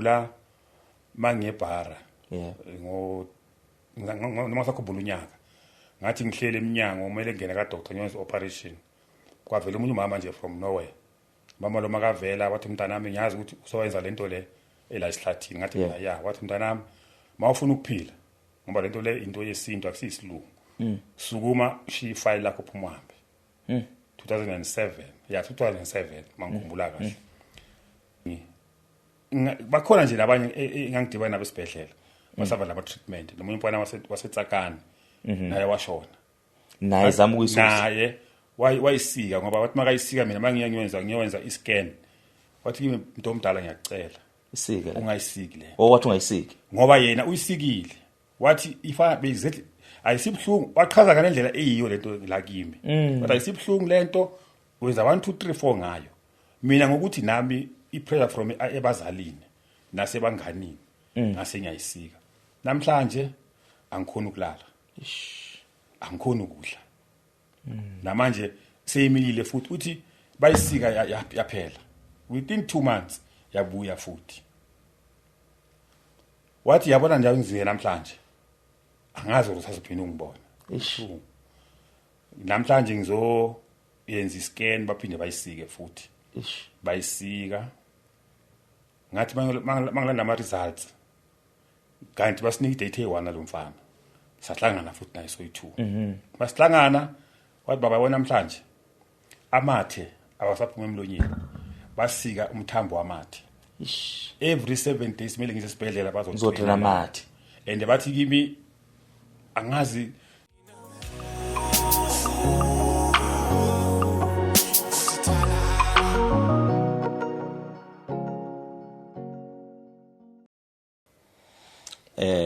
Ngikhumbula mangebhara ngo noma sakhumbula unyaka, ngathi ngihlele eminyango kumele ngene ka Dr. Nyon's operation, kwavela umunye umama nje from nowhere. Mama lo makavela wathi, mntanami, ngiyazi ukuthi usowenza lento le ela esihlathini. Ngathi mina ya. Wathi, mntanami, mawufuna ukuphila, ngoba lento le into yesintu, akusiyisilungu, sukuma shiya ifile lakho, phuma uhambe. 2007, ya, 2007 mangikhumbula kahle. Bakhona nje nabanye engangidibana nabo esibhedlela basaba lama treatment, nomunye umfana waseTsakani naye washona. Naye zama ukuyisusa. Naye wayisika, ngoba wathi makayisika, mina mangiya ngiyowenza i-scan, wathi kimi, mntu omdala, ngiyakucela, isike le. Ungayisiki le. Oh, wathi ungayisiki. Ngoba yena uyisikile, wathi ifana beyizethi ayisibuhlungu, wachaza ngalendlela eyiyo lento la kimi, wathi ayisibuhlungu lento, wenza 1 2 3 4 ngayo. Mina ngokuthi nami i-pressure from ebazalini nasebanganini, ngase ngiyayisika. Namhlanje angikhoni ukulala, angikhoni ukudla, namanje seyimilile futhi. Uthi bayisika yaphela, within 2 months yabuya futhi. Wathi, yabona njalo ngiziye namhlanje, angazi ukuthi usazophinde ungibona. Buhlungu. Namhlanje ngizoyenza iscan, baphinde bayisike futhi. Bayisika, ngathi mangilanda ama results, kanti basinika idate eyi-1 nalo mfana, sahlangana futhi naye soyi-2. Basihlangana, wathi, baba, yabona namhlanje amathe awasaphuma emlonyeni, basika umthambo wamathe. Every 7 days kumele ngise esibhedlela. Ngizodraina amathe. And bathi kimi angazi.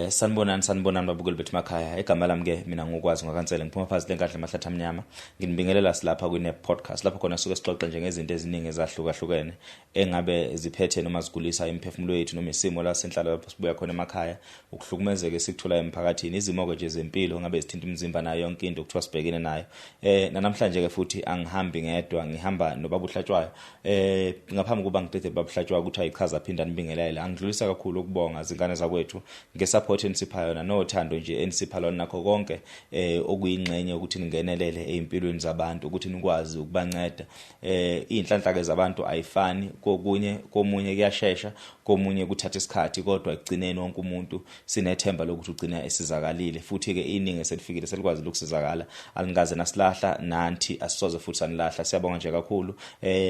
Sanibonani, sanibonani babukeli bethu emakhaya. Igama lami ke mina ngukwazi ngakansele, ngiphuma phansi lenkadla emahlathi amnyama. Nginibingelela silapha kwi podcast lapho khona suke sixoxe nje ngezinto eziningi ezahlukahlukene engabe ziphethe noma zigulisa imiphefumulo yethu, noma isimo la senhlalo lapho sibuya khona emakhaya, ukuhlukumezeka esikuthola emphakathini, izimo ke nje zempilo ngabe zithinta umzimba nayo yonke into kuthiwa sibhekene nayo. Namhlanje ke futhi angihambi ngedwa, ngihamba nobaba uHlatshwayo. Ngaphambi kuba ngidede baba uHlatshwayo ukuthi ayichaza aphinda nibingelele, angidlulisa kakhulu ukubonga zingane zakwethu ngesupport enisipha yona nothando nje enisipha lona, nakho konke okuyingxenye ukuthi ningenelele ezimpilweni zabantu, ukuthi nikwazi ukubanceda. Inhlanhla ke zabantu ayifani, kokunye komunye kuyashesha, komunye kuthatha isikhathi, kodwa ekugcineni wonke umuntu sinethemba lokuthi ugcina esizakalile. Futhi ke iningi eselifikile selikwazi ukusizakala. Alingaze nasilahla nanthi, asisoze futhi sanilahla. Siyabonga nje kakhulu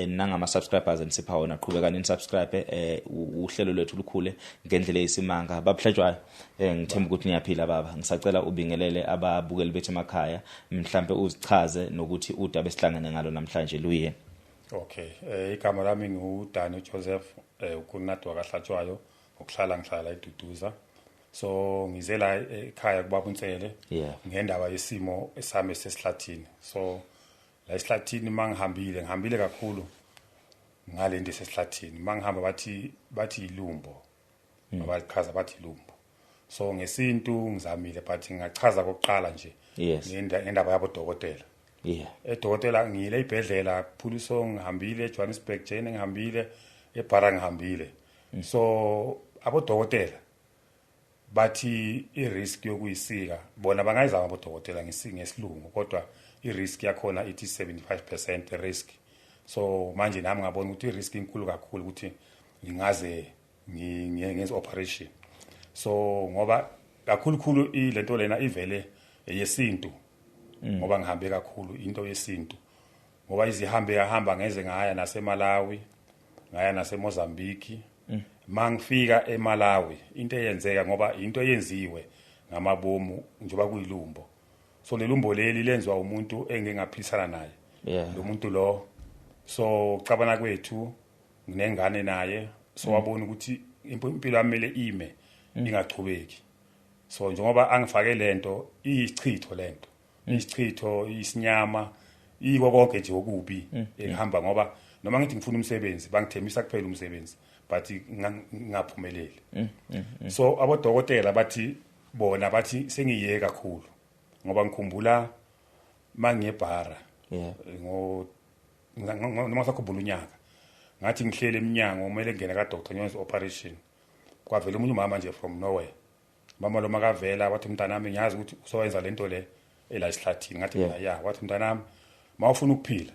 nangama subscribers enisipha wona. Qhubeka ni subscribe, uhlelo lwethu lukhule ngendlela eyisimanga. Babuhlatshwayo, ngithemba ukuthi niyaphila baba. Ngisacela ubingelele ababukeli bethu emakhaya, mhlambe uzichaze nokuthi udaba esihlangene ngalo namhlanje luyini. Okay, igama lami nguDani Joseph, ukunadi wakaHlatshwayo, ukuhlala ngihlala eDuduza. So ngize la ekhaya kubaba uNsele ngendaba yesimo esami sesihlathini. So la esihlathini mangihambile, ngihambile kakhulu ngalento esesihlathini. Mangihamba bathi ilumbo. Abachaza bathi ilumbo. So ngesintu ngizamile, but ngingachaza kokuqala nje ngendaba yabo dokotela. Edokotela ngiyile ibhedlela Phuliso, ngihambile eJohannesburg Jane, ngihambile eBhara, ngihambile. So abodokotela bathi i-risk yokuyisika, bona bangayizama abodokotela ngesilungu, kodwa i-risk yakhona ithi 75% risk. So manje nami ngabona ukuthi i-risk inkulu kakhulu ukuthi ngingaze ngenze operation. So ngoba kakhulukhulu ilento lena ivele yesintu, ngoba ngihambe kakhulu into yesintu, ngoba izihambe yahamba ngeze ngaya naseMalawi, ngaya naseMozambique. Mangifika eMalawi, into eyenzeka, ngoba into eyenziwe ngamabomu njengoba kuyilumbo, so lelumbo leli lenziwa umuntu engingaphilisana naye. Lo muntu lo, so cabana kwethu nginengane naye, so wabona ukuthi impilo yami kumele ime, ingachubeki. So njengoba angifake lento, iyisichitho lento, isichitho, isinyama, iko konke nje okubi ehamba, ngoba noma ngithi ngifuna umsebenzi, bangithembisa kuphela umsebenzi, but ngingaphumeleli. So abodokotela bathi, bona bathi sengiye kakhulu, ngoba ngikhumbula mangiye eBhara ngo noma sakhumbula unyaka, ngathi ngihlele eminyango kumele ngene ka Dr. Nyon's operation. Kwavela omunye umama nje from nowhere. Mama lo makavela wathi, "Mntanami, ngiyazi ukuthi usowenza lento le ela esihlathini." Ngathi mina, "Ya." Wathi, "Mntanami, mawufuna ukuphila,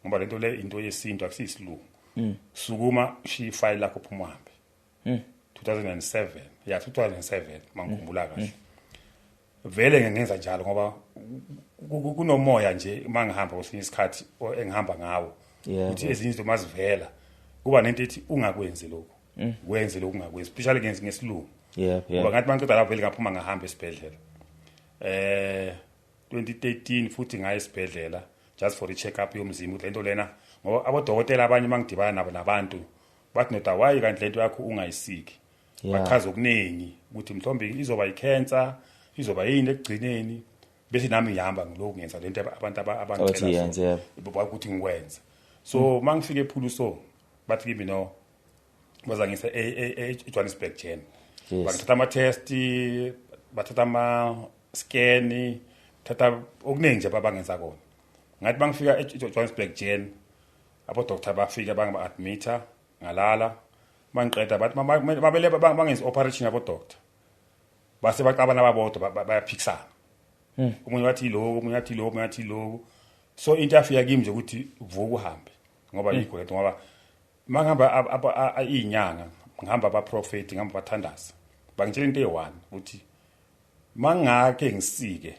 ngoba lento le into yesintu, akusiyisilungu, sukuma ushiye ifayili lakho, phuma uhambe." 2007, ya, 2007 mangikhumbula kahle. Vele ngenza njalo ngoba kunomoya nje mangihamba kwesinye isikhathi engihamba ngawo ukuthi ezinye izinto mazivela kuba nento ethi ungakwenzi lokhu, wenze lokhu, ungakwenzi, especially ngesilungu. Ngoba ngathi mangiceda lapho vele ngaphuma ngahamba esibhedlela. 2013 futhi ngaya esibhedlela just for i-check up yomzimba, ukuthi lento lena, ngoba abodokotela abanye mangidibana nabo nabantu bathi, "Ndoda, why kanti lento yakho ungayisiki?" Bachaza okuningi ukuthi mhlawumbe izoba i-cancer, izoba yini ekugcineni, bese nami ngihamba ngilokhu ngenza lento abantu abathi abangicela yenze, yeah. Ukuthi ngikwenze. So mangifike ePhuluso bathi kimi no, bazangisa eJohannesburg Gen. Bangithatha ama-test, bathatha ama-scan, thatha okuningi nje abangenza kona. Ngathi bangifika eJohannesburg Gen, abo-doctor bafika bangaba-admit-a, ngalala. Mangiqeda bathi babele bangenza operation. Abo-doctor base baxabana ababodwa, bayaphikisana, omunye wathi lokhu, omunye wathi lokhu, omunye wathi lokhu. So into yafika kimi nje ukuthi vuka uhambe, ngoba yikho lento, ngoba mangihamba iy'nyanga, ngihamba abaprofeti, ngihamba abathandazi, bangitshela into eyi-one ukuthi mangake ngisike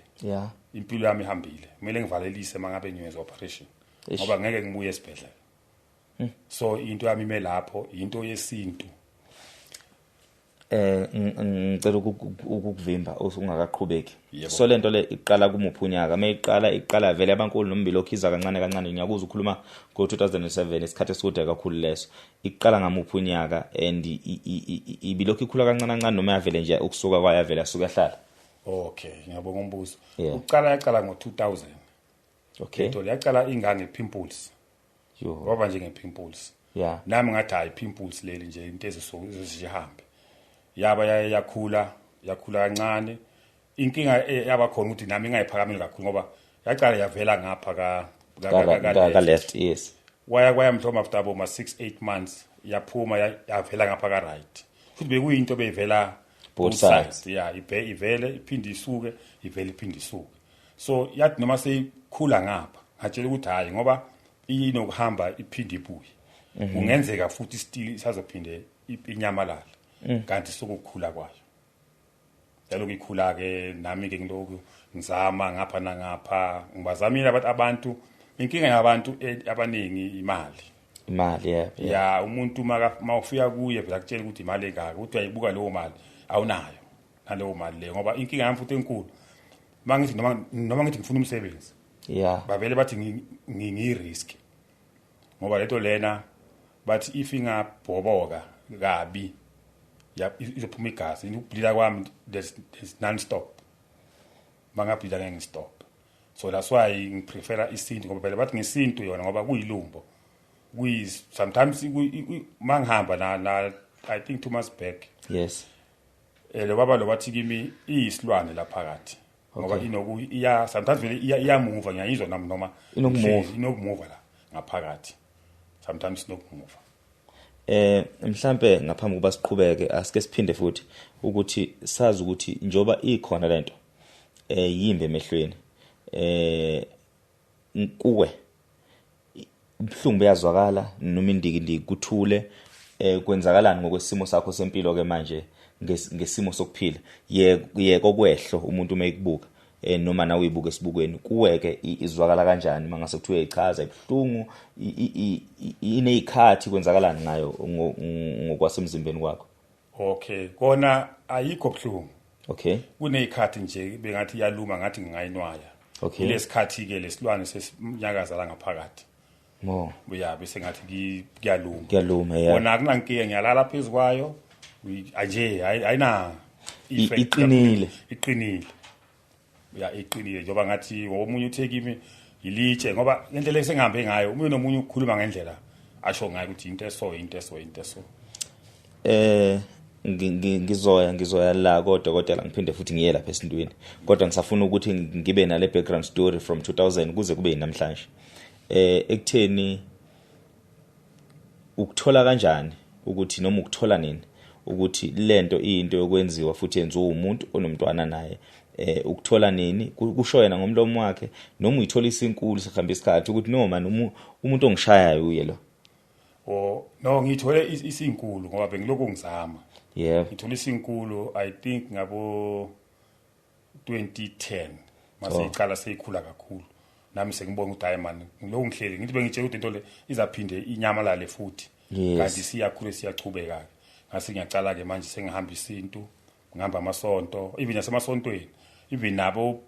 impilo yami ihambile, kumele ngivalelise mangabe ngiyenza operation ngoba ngeke ngibuye esibhedlela. So into yami ime lapho, into yesintu. Ngicela ukukuvimba usungakaqhubeki. Yebo. So lento le iqala kumuphi unyaka? Mayiqala, iqala vele abankulu nombilo okhiza kancane kancane? Ngiyakuzwa ukhuluma ngo2007, isikhathi esikude kakhulu leso. Iqala ngamuphi unyaka and ibilokhu ikhula kancane kancane noma yavele nje ukusuka kwayo yavele yasuka yahlala? Okay, ngiyabonga umbuzo. Ukuqala yaqala ngo-2000. Into le yaqala ingange pimples. Yo. Kwaba nje nge-pimples. Nami ngathi hayi, pimples leli nje, into ezihambe yaba yakhula, yakhula kancane. Inkinga yaba khona ukuthi nami ingayiphakameli kakhulu ngoba yaqala yavela ngapha ka left, yes. Waya kwaya mhlawumbe after abo ma 6 8 months yaphuma yavela ngapha ka right, futhi bekuyinto beyivela both sides. Yeah, ibe ivele iphinde isuke, ivele iphinde isuke. So yathi noma seyikhula ngapha, ngatshela ukuthi hayi, ngoba inokuhamba iphinde ibuye, kungenzeka futhi still isazophinde inyamalala, kanti sokukhula kwayo yaloku ikhula ke. Nami ke ngilokhu ngizama ngapha nangapha, ngibazamile abantu. Inkinga yabantu abaningi imali. Imali, yeah. Ya, umuntu mawufika kuye vele akutshela ukuthi imali engaka, ukuthi uyayibuka leyo mali, awunayo naleyo mali leyo. Ngoba inkinga yami futhi enkulu, mangithi noma ngithi ngifuna umsebenzi, bavele bathi ngiyi-risk, ngoba lento lena bathi if ingabhoboka kabi izophuma igazi. Ukubleed-a kwami there's non stop, mangableed-a ngeke ngistop. So that's why ngiprefera isintu, ngoba phela bathi ngesintu yona, ngoba kuyilumbo, kuyi sometimes mangihamba na I think 2 months back, lo baba lo bathi kimi iyisilwane la phakathi, ngoba inoku iya sometimes vele iya iyamuva, ngiyayizwa nami noma Inokumuva. Inokumuva la ngaphakathi, sometimes inokumuva. Mhlambe ngaphambi kuba siqhubeke, asike siphinde futhi ukuthi sazi ukuthi njoba ikhona lento yimbe emehlweni kuwe, ubuhlungu buyazwakala noma indiki ndiki kuthule, kwenzakalani ngokwesimo sakho sempilo ke manje, ngesimo sokuphila ye kokwehlo umuntu uma ekubuka noma nawe uyibuka esibukweni kuwe ke, izwakala kanjani mangase kuthiwe ichaza ibuhlungu, inezikhathi, kwenzakalani ngayo ngokwasemzimbeni kwakho? Okay, kona ayikho buhlungu. Kunezikhathi nje bengathi iyaluma, ngathi ngingayinwaya. Ilesikhathi ke lesilwane sesinyakaza la ngaphakathi. Mo. Buya bese ngathi kuyaluma. Kuyaluma, yeah. Kona akunankinga, ngiyalala phezu kwayo nje, ayina effect. Iqinile. Iqinile, ya, iqinile, njengoba ngathi omunye uthe kimi ilitshe, ngoba indlela esengihambe ngayo, umunye nomunye ukukhuluma ngendlela asho ngayo ukuthi into eso, into eso, into eso. Ngizoya la kodokotela, ngiphinde futhi ngiye lapha esintwini, kodwa ngisafuna ukuthi ngibe nale background story from 2000 kuze kube namhlanje, ekutheni ukuthola kanjani ukuthi noma ukuthola nini Ukuthi lento iyinto yokwenziwa futhi yenziwa umuntu onomntwana naye, ukuthola nini kusho yena ngomlomo wakhe, noma uyithola isinkulu sihamba isikhathi ukuthi noma umuntu ongishayayo uye lo. Oh no, ngithole isinkulu ngoba bengilokhu ngizama. Ngithole isinkulu, I think ngabo 2010 mase iqala seyikhula kakhulu. Nami sengibona ukuthi hayi man, ngilokhu ngihleli ngithi bengitshela ukuthi into le izaphinde inyamalale futhi, kanti siyakhula, siyachubeka. Ngase ngiyacala ke manje, sengihamba isintu, ngihamba amasonto, even nasemasontweni, even nabo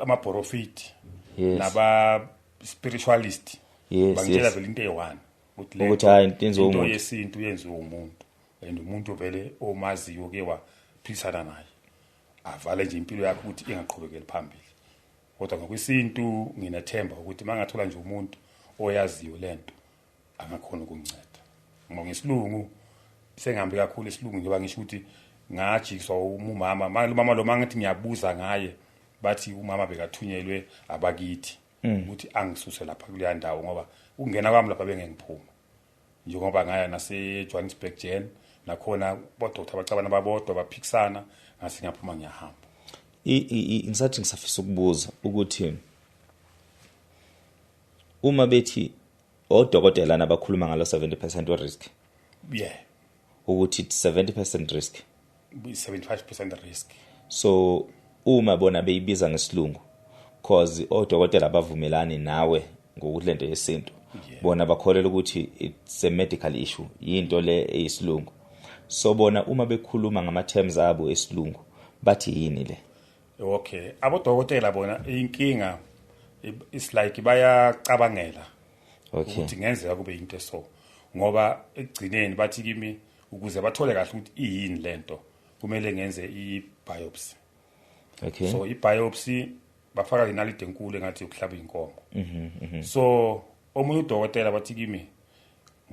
amaprofiti naba spiritualist bangitshela vele into eyi-one ukuthi le Ukuthi hhayi, into yenziwa into umuntu. yesintu yenziwe umuntu, and umuntu vele omaziyo ke waphilisana naye avale nje impilo yakhe ukuthi ingaqhubekeli phambili. Kodwa ngokwesintu nginethemba ukuthi uma ngathola nje umuntu oyaziyo lento angakhona ukunginceda, ngoba ngesilungu sengihambe kakhulu esilungu, njengoba ngisho ukuthi ngajikiswa umama. Mama lo mangithi ngiyabuza ngaye, bathi umama bekathunyelwe abakithi ukuthi angisuse lapha kuleya ndawo, ngoba ukungena kwami lapha bengengiphuma, njengoba ngaya nase Johannesburg Gen, nakhona bodokotela bacabana babodwa, baphikisana, ngase ngiyaphuma ngiyahamba. Ngisathi ngisafisa ukubuza ukuthi uma bethi odokotela nabakhuluma ngalo 70% we risk, ukuthi it's 70% risk, 75% risk. So uma bona beyibiza ngesilungu, cause odokotela abavumelani nawe ngokuthi lento yesintu, bona bakholelwa ukuthi it's a medical issue, yinto le eyisilungu. So bona uma bekhuluma ngama terms abo esilungu bathi yini le? Okay, abodokotela bona inkinga is like bayacabangela ukuthi ngenzeka kube into eso, ngoba ekugcineni bathi kimi ukuze bathole kahle ukuthi iyini lento kumele ngenze i-biopsy. So i-biopsy bafaka inaliti enkulu engathi ukuhlaba inkomo. So omunye udokotela bathi kimi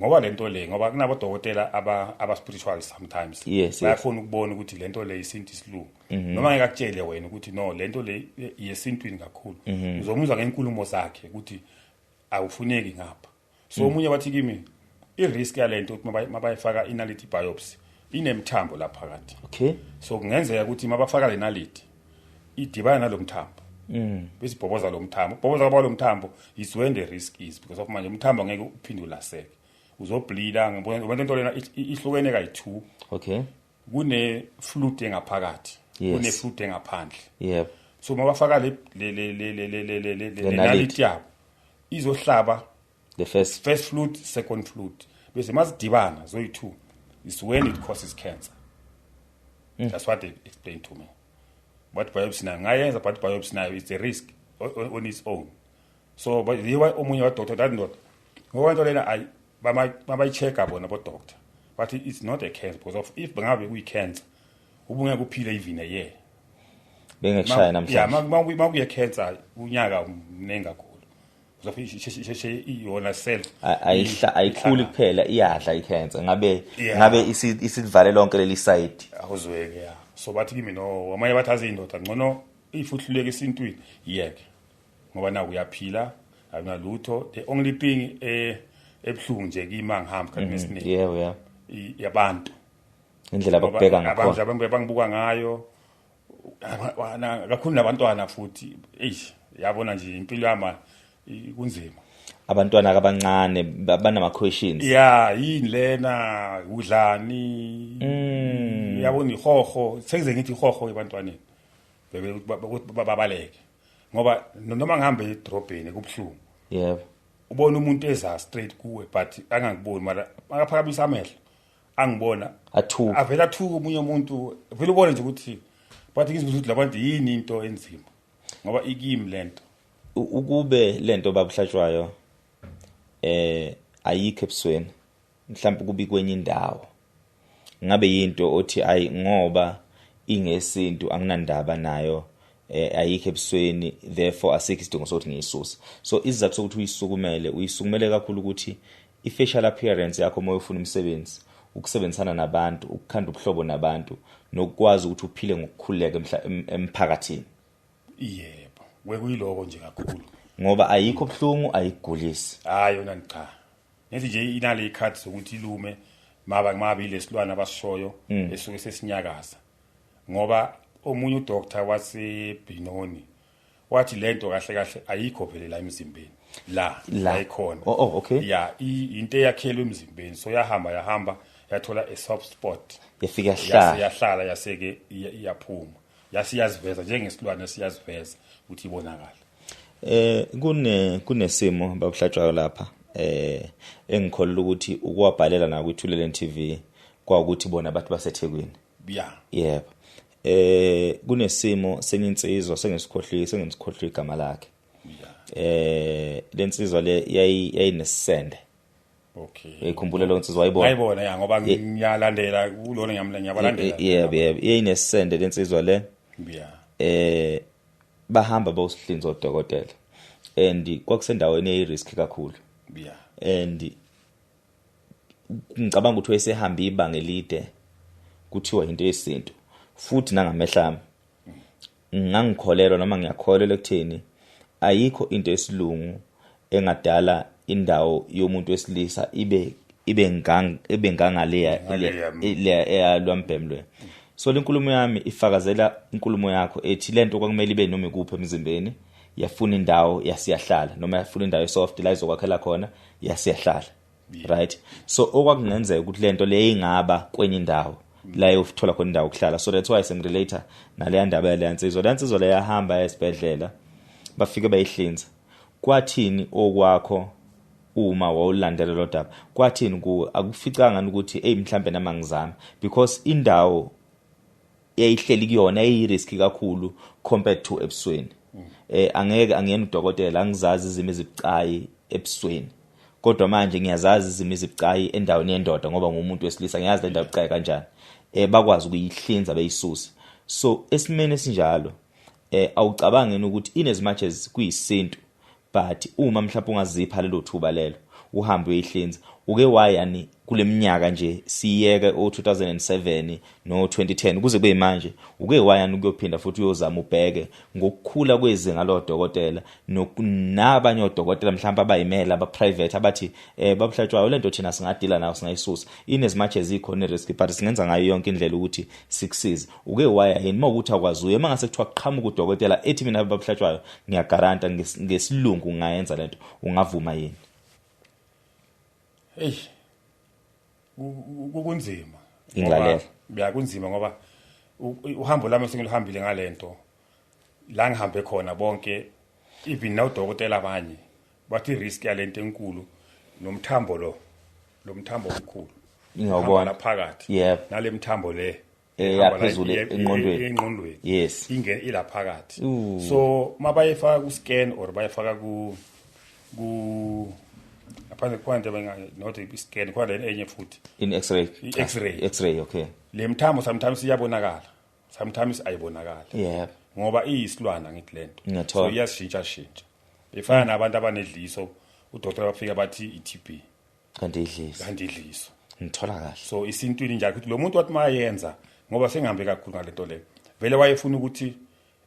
ngoba lento le, ngoba kunabodokotela aba spiritual sometimes, bayakhona ukubona ukuthi lento le isintu, isilungu, noma ngeke akutshele wena ukuthi no, lento le yesintwini kakhulu, uzomuzwa ngenkulumo zakhe ukuthi awufuneki ngapha. So omunye wathi kimi i-risk yalento ukuthi mabayifaka inaliti biopsy inemthambo lapha phakathi. So kungenzeka ukuthi mabafaka le naliti idibana nalo mthambo, bese ibhoboza lo mthambo. Ubhoboza kwalo mthambo is when the risk is, because of manje umthambo angeke uphinde ulaseke, uzobleeda, ngoba into lena ihlukene kayi-two. Kune fluid engaphakathi, kune fluid engaphandle. So mabafaka le le le le le le le le le Le le naliti. Naliti yabo izohlaba The first first fluid, second fluid, bese mazidibana zoyi-two is when it causes cancer. That's what they explained to me. But biopsy nayo ngayenza, but biopsy nayo it's a risk on its own. So but yiwa omunye wadoctor that ndoda, ngoba into lena ayi mabayi-check-a bona bodoctor but it's not a cancer, because of if bengabe kuyi-cancer ubungeke uphile even a year. Bengekushaya Yeah. namhlanje. Makuye cancer unyaka mningi kakhulu, because of isheshe iyona cell. Ayikhuli kuphela, iyadla i-cancer ngabe ngabe isivale lonke leli side. Awuzweke, ya. So bathi kimi no, amanye bathi azi indoda ngcono if uhluleka esintwini yeke, ngoba na uyaphila, akunalutho. The only thing ebuhlungu nje kimi angihamba khathi esiningi Yebo, yeah. yabantu. Indlela abakubheka Abantu ngakhona. Abantu bangibuka ngayo, kakhulu nabantwana futhi, eish, yabona nje impilo yami kunzima. Abantwana abancane banama questions. Ya, yini lena, udlani, yabona ihoho, sekuze ngithi ihoho ebantwaneni bebe ukuthi babaleke, ngoba noma ngihambe edrobheni kubuhlungu. Ubona umuntu eza straight kuwe but angangiboni, mara makaphakamisa amehlo angibona, Athuka. Avela athuka omunye umuntu, vele ubone nje ukuthi but ngizibuza ukuthi labantu yini into enzima, ngoba ikimi lento. Ukube lento babuhlatshwayo ayikho ebusweni, mhlawumbe kubi kwenye indawo, ngabe yinto othi ayi, ngoba ingesintu anginandaba nayo, ayikho ebusweni, therefore asikho isidingo sokuthi ngiyisuse. So isizathu sokuthi uyisukumele, uyisukumele kakhulu ukuthi i-facial appearance yakho uma ufuna umsebenzi, ukusebenzisana nabantu, ukukhanda ubuhlobo nabantu, nokukwazi ukuthi uphile ngokukhululeka emphakathini. Yebo, kwekuyiloko nje kakhulu. Ngoba ayikho buhlungu, ayigulisi. Hayi yona cha, ngithi nje inale ikhathi sokuthi ilume. Maba lesilwane abasishoyo esuke sesinyakaza, ngoba omunye udoctor waseBinoni wathi lento kahle kahle ayikho vele la emzimbeni, la ikhona. Oh, okay. Yeah, into eyakhelwe emzimbeni, so yahamba yathola a soft spot, yafika yahlala, yahlala, yaseke iyaphuma, yasiyaziveza njengesilwane, siyaziveza ukuthi ibonakala. Kunesimo babuhlatshwayo lapha, engikholelwa ukuthi ukuwabhalela na kwiThuleleni TV kwawukuthi bona abantu baseThekwini. Yeah. Yebo. Kunesimo senye insizwa, sengisikhohlwe igama lakhe. Yeah. Lensizwa le yayinesende. Okay. Ikhumbula lo nsizwa, wayibona? Ngayibona, ya, ngoba ngiyalandela kulona, ngiyabalandela. Yebo, yayinesende lensizwa le. Yeah. Bahamba bawusihlinza odokotela, and kwakusendaweni eyi-risk kakhulu. Yeah. And ngicabanga ukuthi wayesehamba ibanga elide, kuthiwa into yesintu, futhi nangamehla ami ngangikholelwa, noma ngiyakholelwa ekutheni ayikho into yesilungu engadala indawo yomuntu wesilisa ibe ngangaleya eyalwambhemlwe. So lenkulumo yami ifakazela inkulumo yakho ethi lento kwakumele ibe noma ikuphi emzimbeni, yafuna indawo yasiyahlala, noma yafuna indawo esoft la izokwakhela khona, yasiyahlala. Right? So okwakungenzeka ukuthi lento le ingaba kwenye indawo la uyothola khona indawo ukuhlala. So that's why sengirelate nale ndaba yale nsizwa. Le nsizwa le yahamba esibhedlela, bafike bayihlinza. Kwathini okwakho uma wawulandela lo daba? Kwathini ku akuficanga ukuthi hey mhlambe nama ngizama, because indawo yayihleli kuyona yayi-risk kakhulu compared to ebusweni. Angeke angiyena udokotela, angizazi izimo ezibucayi ebusweni, kodwa manje ngiyazazi izimo ezibucayi endaweni yendoda, ngoba ngumuntu wesilisa, ngiyazi le ndawo ebucayi kanjani. Bakwazi ukuyihlinza beyisuse. So esimeni esinjalo, awucabangeni ukuthi in as much as kuyisintu, but uma mhlawumbe ungazipha lelo thuba lelo uhambe uyihlinza, uke wayani kuleminyaka nje siyeke o2007 no2010 kuze kube manje, uke wayani ukuyophinda futhi uyozama ubheke ngokukhula kwezinga lodokotela nabanye odokotela mhlawumbe abayimela aba private abathi babuhlatshwayo lento thina singadila nayo, singayisusa, in as much as ikhona risk, but singenza ngayo yonke indlela ukuthi sikusize. Uke waya yini mawukuthi akwazi uye, mangase kuthiwa qhamuka udokotela ethi mina babuhlatshwayo ngiyagaranta ngesilungu ungayenza lento, ungavuma yini? Hey, kunzima. Ngilalela. Kunzima ngoba uhambo lami sengilihambile ngalento. La ngihambe khona bonke, even nawudokotela abanye bathi risk yalento enkulu, nomthambo lo mthambo omkhulu. Ngiyawubona phakathi. Yep. Nale mthambo le eyaphezulu engqondweni. Yes. Ingene ila phakathi. So mabayifaka ku scan or bayifaka ku aphandle kwanje benga not i-scan kwa le enye futhi in x-ray. I-x-ray, okay. Le mthambo sometimes iyabonakala, sometimes ayibonakali. Yeah. Ngoba iyisilwana ngithi lento. So iyashintsha shintsha. Ifana nabantu abanedliso, udokotela bafika bathi i-TB. Kanti idliso. Ngithola kahle. So isintwini njalo ukuthi lo muntu wathi mayenza, ngoba sengihambe kakhulu ngalento le. Vele wayefuna ukuthi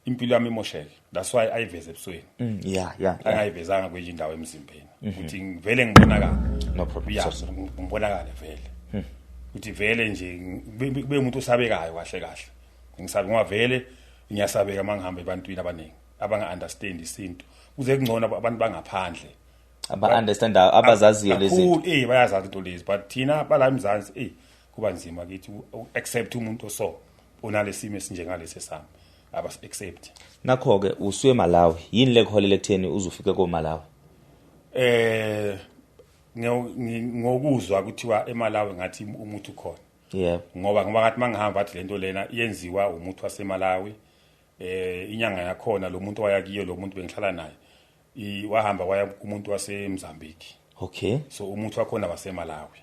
impilo yami imosheke. That's why ayiveze ebusweni. Yeah. Angayivezanga kwenye indawo emzimbeni. Ukuthi ngivele ngibonakala. No problem. Yeah, ngibonakale vele. Ukuthi vele nje kube umuntu osabekayo kahle kahle. Ngisabe ngoba vele ngiyasabeka mangihamba ebantwini abaningi abanga understand isintu. Kuze kungcono abantu bangaphandle. Aba understand abazaziyo lezi zinto. Bayazazi into lezi, but thina bala eMzansi kuba nzima kithi accept umuntu oso onalesimo esinjengalesi sami. Abas accept. Nakho ke usuye eMalawi, yini lekuholela ekutheni uzufike koMalawi? Ngokuzwa kuthiwa eMalawi ngathi umuthi ukhona. Yeah. Ngoba ngathi mangihamba bathi lento lena yenziwa umuthi waseMalawi. Inyanga yakhona lo muntu wayakiyo, lo muntu bengihlala naye, wahamba waya kumuntu waseMozambique. Okay. So umuthi wakhona waseMalawi.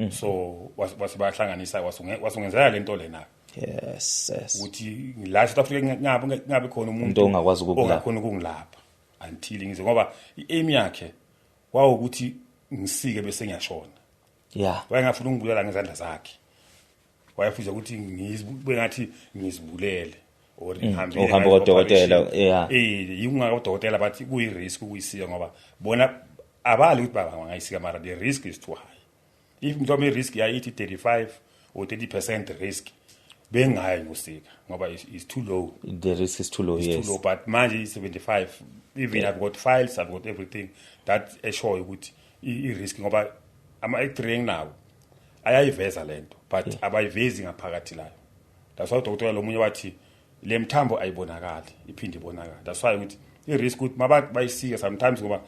So wasebahlanganisa wasungenzela lento lena. Yes. Ukuthi la South Africa ngabe khona umuntu ongakwazi ukukulapha, ongakhona ukungilapha until ngize, ngoba i-aim yakhe wawukuthi ngisike bese ngiyashona. Yeah. Wayengafuna ukungibulala ngezandla zakhe. Wayefuna ukuthi ngizibe ngathi ngizibulele or ngihambile uhambe kodokotela. Yeah. Yingakho odokotela bathi kuyi risk ukuyisika, ngoba bona abali ukuthi bangayisika, mara the risk is too high. If mhlawumbe i-risk yayithi 35 or 30% risk, bengayi ngosika ngoba is too low. The risk is too low. It's too low, but manje i-75 even. I've got files, I've got everything that eshoyo ukuthi i-risk, ngoba ama-x-ray enginawo ayayiveza lento, but abayivezi ngaphakathi layo. That's why udokotela lo munye wathi le mthambo ayibonakali, iphinde ibonakale. That's why ukuthi i-risk ukuthi bayisike sometimes, ngoba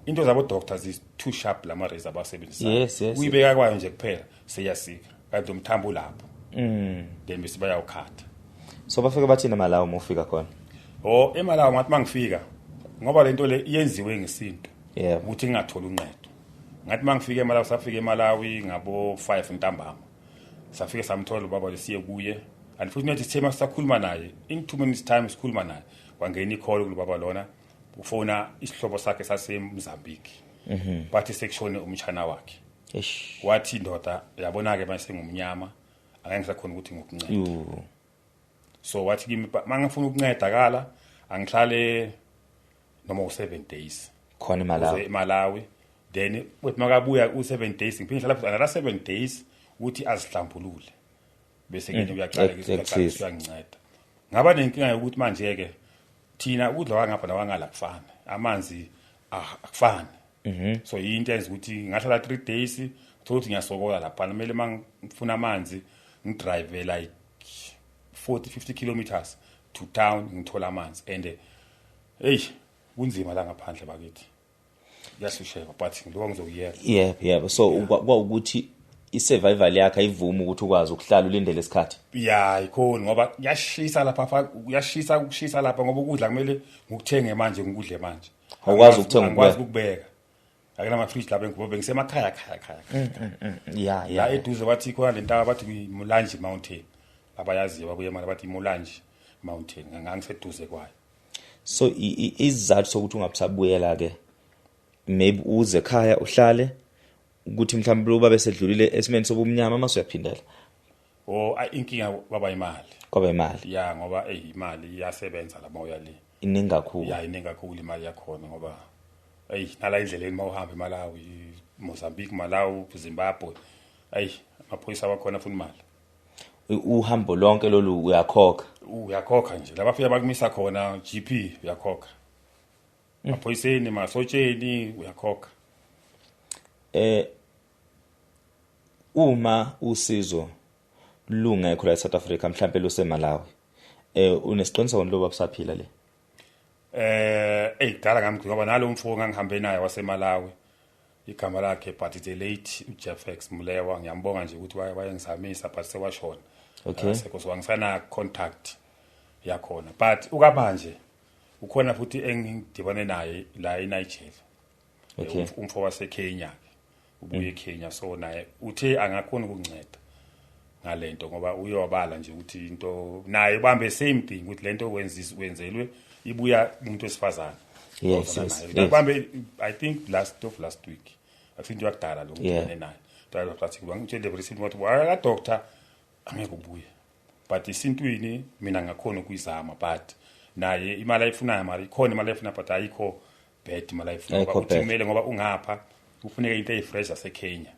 into zabo doctors is too sharp, lama razor abasebenzisayo. Uyibeka kwayo nje kuphela, seyasika, kanti umthambo ulapho. Then bese bayawukhatha. So bafike bathini eMalawi uma ufika khona? Oh, eMalawi ngathi mangifika, ngoba lento le iyenziwe ngesintu ukuthi ngingatholi uncedo. Ngathi mangifika eMalawi, safika eMalawi ngabo 5 ntambama, safike samthola ubaba lesiye kuye. Unfortunately sithe sakhuluma naye, in 2 minutes time sikhuluma naye, wangena i-call kulo baba lona, ufona isihlobo sakhe saseMozambique, bathi sekushone umshana wakhe. Eish. Wathi, "Ndoda, yabona ke manje sengumnyama, angeke ngisakhona ukuthi ngikuncede." So wathi kimi mangifuna ukuncedakala angihlale noma u7 days khona eMalawi. Uze eMalawi, then uthi makabuya u7 days ngiphinde ngihlala futhi another 7 days ukuthi azihlambulule, bese ke uyaqala ke uyaqala uyanginceda. Ngaba nenkinga yokuthi manje ke thina ukudla kwangapha nawangala kufana, amanzi akufani. So yinto enza ukuthi ngahlala 3 days, thola ukuthi ngiyasokola lapha, kumele mangifuna amanzi ngidrive like 40 50 kilometers to town ngithola amanzi, and hey, kunzima la ngaphandle bakithi, kuyahlusheka, but lokho ngizokuyeka. Yebo, so kwawukuthi i-survival yakhe ayivumi ukuthi ukwazi ukuhlala ulindele isikhathi. Ya, ikhona, ngoba kuyashisa lapha, kuyashisa, ukushisa lapha, ngoba ukudla kumele ngikuthenge manje, ngikudle manje. Awukwazi ukuthenga. Angikwazi ukubeka, akunama-fridge lapha engibo, bengisemakhaya khaya khaya khaya. La eduze bathi khona le ntaba bathi Mulanje Mountain, abayaziyo babuye manje bathi Mulanje Mountain, ngangiseduze kwayo. So isizathu sokuthi ungabusabuyela ke, maybe uze ekhaya uhlale, ukuthi mhlawumbe lo babe sedlulile esimeni sobumnyama, mase uyaphindela? O inkinga baba imali. Kwaba imali. Ya, ngoba ey, imali iyasebenza la mawuya le. Iningi kakhulu. Ya, iningi kakhulu imali yakhona, ngoba ey, nala endleleni mawuhamba eMalawi, Mozambique, Malawi, Zimbabwe, ey, amaphoyisa wakhona afuna imali. Uhambo lonke lolu uyakhokha? Uyakhokha nje, labafika bakumisa khona GP, uyakhokha, maphoyiseni, masotsheni, uyakhokha. Uma usizo lungekho la eSouth Africa, mhlambe luseMalawi, unesiqiniseko loba busaphila le? Ey, kudala ngamgcina, ngoba nalo mfo ngangihambe naye waseMalawi, igama lakhe, but it's a late Jeff X Mulewa, ngiyambonga nje ukuthi wayengizamisa, but sewashona. Sekho, so angisana contact yakhona, but ukamanje ukhona futhi engidibane naye la eNigeria. Umfo waseKenya ke, ubuye eKenya, so naye uthe angakhona ukunceda ngalento, ngoba uyobala nje ukuthi into naye ubambe same thing, ukuthi lento wenzelwe ibuya umuntu wesifazane. Wazana naye. Ubambe, I think last of last week, akusinto yakudala lo ngidibane naye. Wathi ngitshele recent, wathi waya doctor, angeke ubuye, but isintwini mina ngakhona ukuyizama, but naye imali ayifunayo, mali ikhona, imali ayifuna, but ayikho bad imali ayifuna. Ayikho Ngoba uthi bad. kumele, ngoba ungapha kufuneka into eyifresh zaseKenya,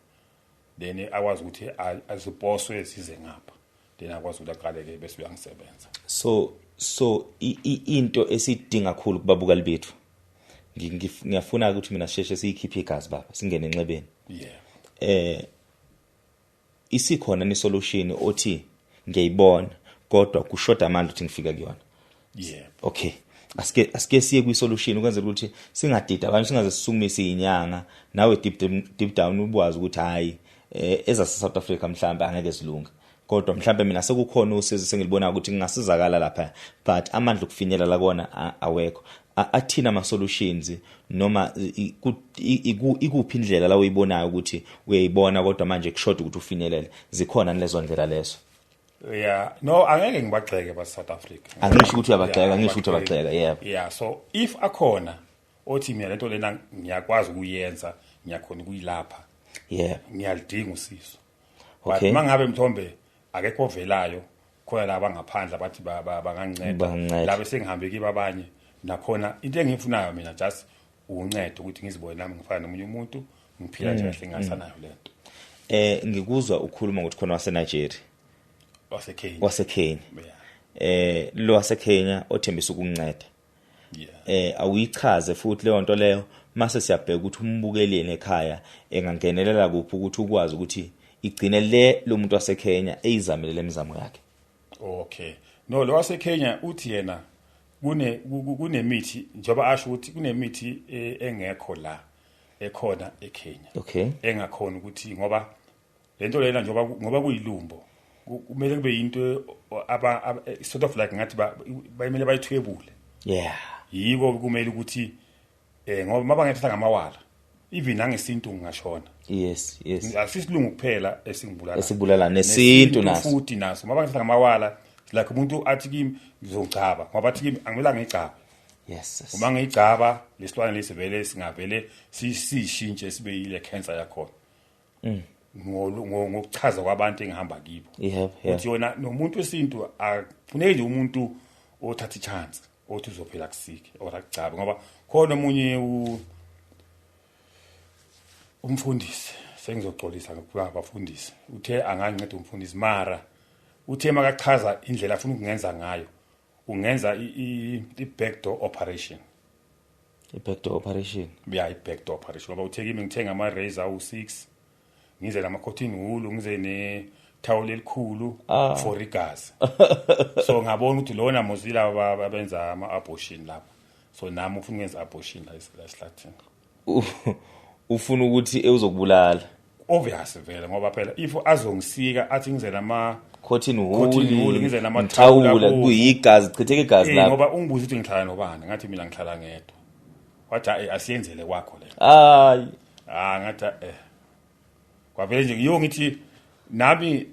then akwazi ukuthi aziposwe zize ngapha, then akwazi ukuthi aqale-ke bese uyangisebenza. So into esidinga kakhulu kubabukali bethu, ngiyafuna ukuthi mina sheshe siyikhiphe igazi baba, singene enxebeni. Isikhona ni solution othi ngiyayibona, kodwa kushoda amandla ukuthi ngifika kuyona? Yeah. Okay, asike siye kwi-solution ukwenzela ukuthi singadidi abantu, singaze sisukumise inyanga, nawe deep down ubwazi ukuthi hayi, ezase South Africa mhlambe angeke zilunge, kodwa mhlambe mina sekukhona usizo sengilibona ukuthi ngingasizakala lapha, but amandla okufinyelela kona awekho. Athina ama solutions, noma ikuphi indlela la uyibonayo ukuthi uyayibona, kodwa manje kushoda ukuthi ufinyelele? Zikhona lezo ndlela lezo? Yeah, no, angeke ngibagxeke ba South Africa. Angisho ukuthi uyabagxeka, angisho ukuthi ngibagxeke. uyabagxeka, yebo. Yeah, so if akhona othi mina lento lena ngiyakwazi ukuyenza, ngiyakhona ukuyilapha, ngiyalidinga usizo, but mangabe mthombe akekho ovelayo khona la bangaphandle abathi banganceda, Banganceda. la bese ngihambe kiba abanye nakhona, into engiyifunayo mina just uncedo ukuthi ngizibone nami ngifana nomunye umuntu, ngiphila nje kahle, ngingasanayo lento. Ngikuzwa ukhuluma ngokuthi khona wase Nigeria, waseKenya. WaseKenya. Lo waseKenya othembisa ukunceda. Awuyichaze futhi leyo nto leyo, mase siyabheka ukuthi umbukeleni ekhaya engangenelela kuphi ukuthi ukwazi ukuthi igcine le lo muntu waseKenya eyizamele lemizamo yakhe. Okay, no, lo waseKenya uthi yena kunemithi, njengoba asho ukuthi kunemithi engekho la ekhona eKenya. Engakhona ukuthi, ngoba lento lena njengoba ngoba kuyilumbo, kumele kube into aba sort of like ngathi bayimele bayithwebule. Yiko kumele ukuthi ngoba mabangethatha ngamawala, even nangesintu ngingashona. Yes. Asisilungu kuphela esingibulala. Esibulala, nesintu naso. Futhi naso mabangethatha ngamawala, like umuntu athi kimi ngizongicaba, ngoba athi kimi angimelanga ngicaba. Yes. Uma ngicaba lesilwane lesivele singavele sishintshe sibe yile cancer yakhona. Ngokuchaza kwabantu engihamba kibo. Uthi yona nomuntu wesintu akufuneki nje umuntu othatha ichance othi uzophela kusike or akucabe, ngoba khona omunye umfundisi, sengizoxolisa ngokuba abafundisi, uthe anganceda umfundisi, mara uthe makachaza indlela afuna ukungenza ngayo, ungenza i-backdoor operation. I-backdoor operation? Yeah, i-backdoor operation, ngoba uthe kimi ngithenga ama-razor awu-6, ngize nama-cotton wool, ngize nethawula elikhulu for igazi. So ngabona ukuthi lona mozila abenza ama-abortion lapha, so nami ufuna ukwenza abortion la esihlathini. Ufuna ukuthi uzokubulala? Obvious vele, ngoba phela if azongisika athi ngize nama cotton cotton wool, wool, ngize namathawula, thawula, kuyigazi, chitheka igazi lapho. Ngoba ungibuza ukuthi ngihlala nobani, ngathi mina ngihlala ngedwa. Wathi hayi, asiyenzele kwakho le. Hayi. Ngathi kwavele nje ngiyo ngithi nami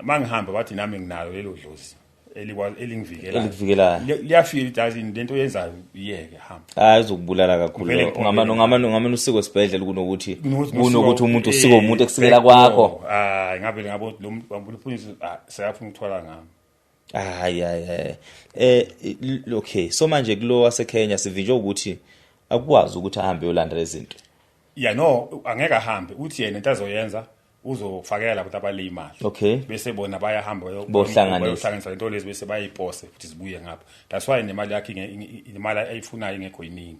mangihamba bathi nami nginalo lelo dlozi elingivikelayo. Elikuvikelayo. Liyafika lithi yazi lento oyenzayo iyeke, hamba. Hayi, uzokubulala kakhulu. Vele Ungamane usiko esibhedlela kunokuthi umuntu usiko umuntu ekusikela kwakho. Hayi, ngavele ngabona lo muntu wamfundisi, sekafuna ukuthwala ngami. Hayi, hayi, hayi. Okay, so manje kulo waseKenya sivinjwe ukuthi akwazi ukuthi ahambe yolanda lezi zinto. Yeah, no, angeke ahambe. Uthi yena into azoyenza uzofakela abantu abale imali. Bese bona bayahamba Bohlanganisa. bayohlanganisa lento lezi, bese bayipose futhi zibuye ngapha. That's why nemali yakhe imali ayifunayo ingekho iningi.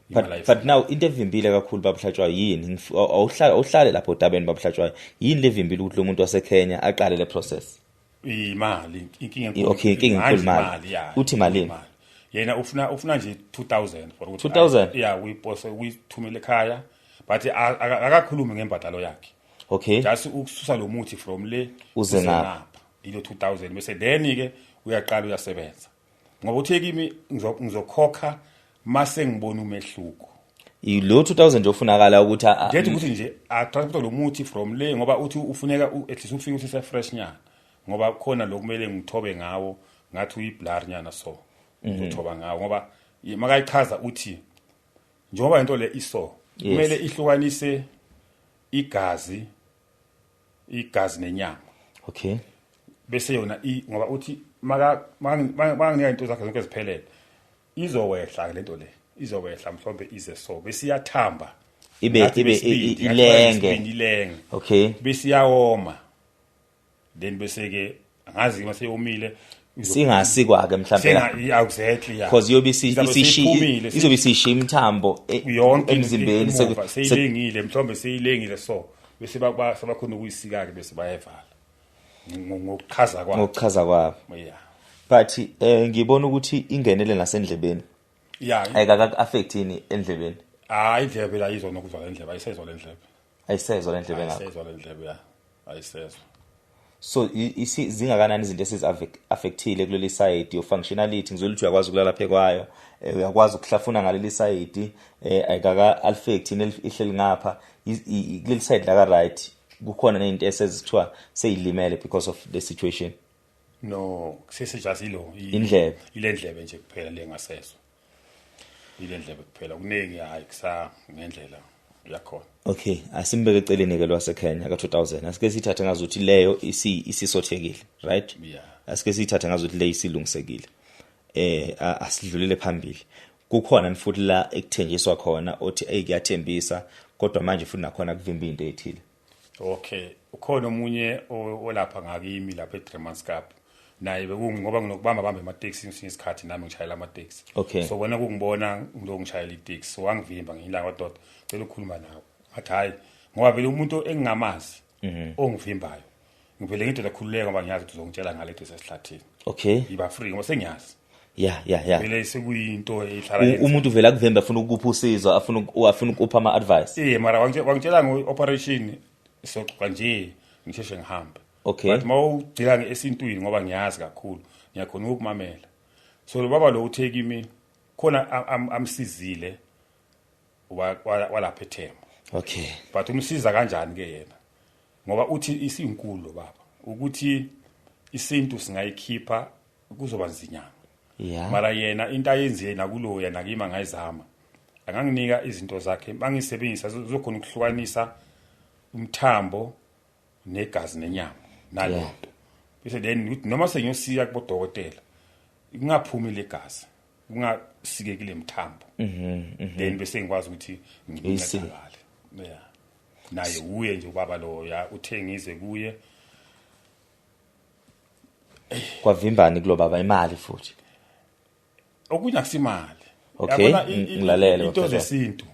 But Imali ayifunayo. But now into evimbile kakhulu babuhlatshwayo yini? Awuhlale lapho odabeni babuhlatshwayo. Yini levimbile ukuthi lo muntu waseKenya aqale le process? Imali, inkinga enkulu. Okay, inkinga enkulu Manje imali. imali, yeah. Uthi malini? Imali. Yena ufuna nje 2000 for ukuthi 2000? Yeah, uyipose uyithumele ekhaya, but akakhulumi ngembadalo yakhe. Just ukususa lo muthi from le Uze uze ngapha. ngapha. Ilo 2000, bese then ke uyaqala uyasebenza. Ngoba uthe kimi ngizokhokha mase ngibona umehluko. Ilo 2000 nje ofunakala ukuthi Nje ukuthi nje a transport lo muthi from le, ngoba uthi ufuneka at least ufike usese fresh nyana, ngoba khona lokumele ngithobe ngawo, ngathi uyiblur nyana, so ngithoba ngawo, ngoba makayichaza uthi njengoba into le iso kumele ihlukanise igazi nenyama. Bese yona ngoba uthi maka into zakhe zonke ziphelele, izowehla lento le, izowehla mhlawumbe ize so bese iyathamba. Ngathi Ibe besibindi, ngathi ilenge. besibindi ilenge. Bese iyawoma, then bese ke angazi mase yomile, Singasikwa ke mhlawumbe la. Senga, exactly, yeah. Because iyobe Izabe seyiphumile, izobe isishiya imithambo yonke emzimbeni, emuva, seyilengile, mhlawumbe seyilengile, so bese sebakhona ukuyisika ke, bese bayayivala. Ngokuchaza kwabo. Ngokuchaza kwabo. Yeah. But ngibona ukuthi ingenele nasendlebeni. Yeah. Ayikaka affect yini endlebeni? Hayi, indlebe la izona ukuzwa indlebe, ayisezwa le ndlebe. Ayisezwa le ndlebe ngakho. Ayisezwa le ndlebe, yeah. Ayisezwa. So zingakanani izinto esizi affectile kuleli side your functionality? Ngizwe ukuthi uyakwazi ukulala phekwayo, uyakwazi ukuhlafuna ngaleli side, ayikaka affect yini ihleli ngapha, kuleli side la ka right kukhona nezinto esezithiwa seyilimele because of the situation? No, sesejazilo Indlebe. Ile ndlebe nje kuphela lengasezwa. Ile ndlebe kuphela, kuningi hayi kusa ngendlela yakhona. Okay, asimbeke eceleni ke lwaseKenya ka 2000. Asike sithathe ngazuthi leyo isisothekile, right? Yeah. Asike sithathe ngazuthi leyo isilungisekile. Asidlulele phambili. Kukhona futhi la ekuthenjiswa khona othi hey kuyathembisa, kodwa manje futhi nakhona kuvimba into ethile. Okay, ukhona omunye olapha ngakimi lapha eDriemanskap, naye bekungoba nginokubamba bamba emateksi ngesinye isikhathi, nami ngishayela amateksi. So wena kungibona ngiloko ngishayela iteksi, so wangivimba ngilanga wadoda, cela ukukhuluma nawe. Ngathi hayi, ngoba vele umuntu engingamazi ongivimbayo, ngivele ngithi khululeka, ngoba ngiyazi ukuthi uzongitshela ngale nto esesihlathini. Yiba free ngoba sengiyazi. Yeah yeah yeah Vele sekuyinto ehlala yenzeka. Umuntu vele akuvimba afuna ukupha usizo, afuna ukupha ama advice. Eh, mara wangitshela ngo-operation, soxoxa nje, ngisheshe ngihambe. But mawugcila esintwini, ngoba ngiyazi kakhulu, ngiyakhona ukukumamela. So lo baba lo uthe kimi khona amsizile walapha eThema. But umsiza kanjani ke yena? Ngoba uthi isinkulu lo baba ukuthi isintu singayikhipha kuzoba nzinyana. Mara yena into ayenzile nakulo yena kimi angayizama, anganginika izinto zakhe bangisebenzisa zizokhona ukuhlukanisa umthambo negazi nenyama nalento, bese then ukuthi noma sengiyosika kubodokotela kungaphumi legazi, kungasikeki lemthambo, then bese ngikwazi ukuthi ngincedakale. Yeah, naye uye nje ubaba lo ya uthengize kuye. Kwavimbani kulo baba? Imali futhi? Okunye akusimali. Yabona, ngilalele, into baba. zesintu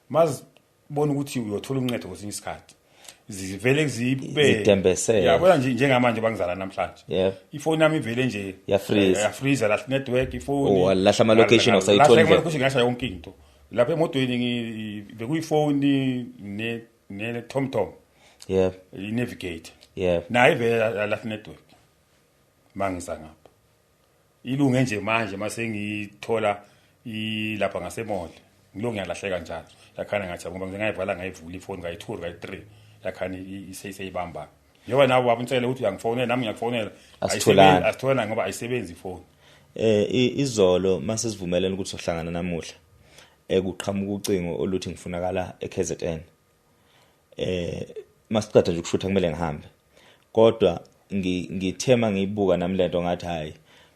mazibona ukuthi uyothola uncedo kwesinye isikhathi zivele zibe Zidembesele. Yabona nje njengamanje bangizala namhlanje, ifoni yami ivele nje Yafreeze. Yafreeze, lahla network ifoni. Oh, walahla ama-location, awusayitholi Lahla nje. ama-location, ngasha yonke into lapha emotweni. Bekuyifoni ne TomTom, i-navigate, nayo ivele yalahla network mangiza ngapha. Ilunge nje manje mase ngiyithola ilapha ngase-mall, ngilo ngiyalahleka njalo, yakhana ngathi ngoba ngize ngayivala ngayivula ifoni kayi-2 kayi-3, yakhana iseyibamba, njengoba nawe wabutshela ukuthi uyangifonela, nami ngiyakufonela. Asitholani. Asitholana ngoba ayisebenzi ifoni. Izolo mase sivumelene ukuthi sohlangana namuhla, kuqhamuka ucingo oluthi ngifunakala eKZN. Masiqeda nje ukushutha kumele ngihambe. Kodwa ngithema ngiyibuka nami lento, ngathi hayi,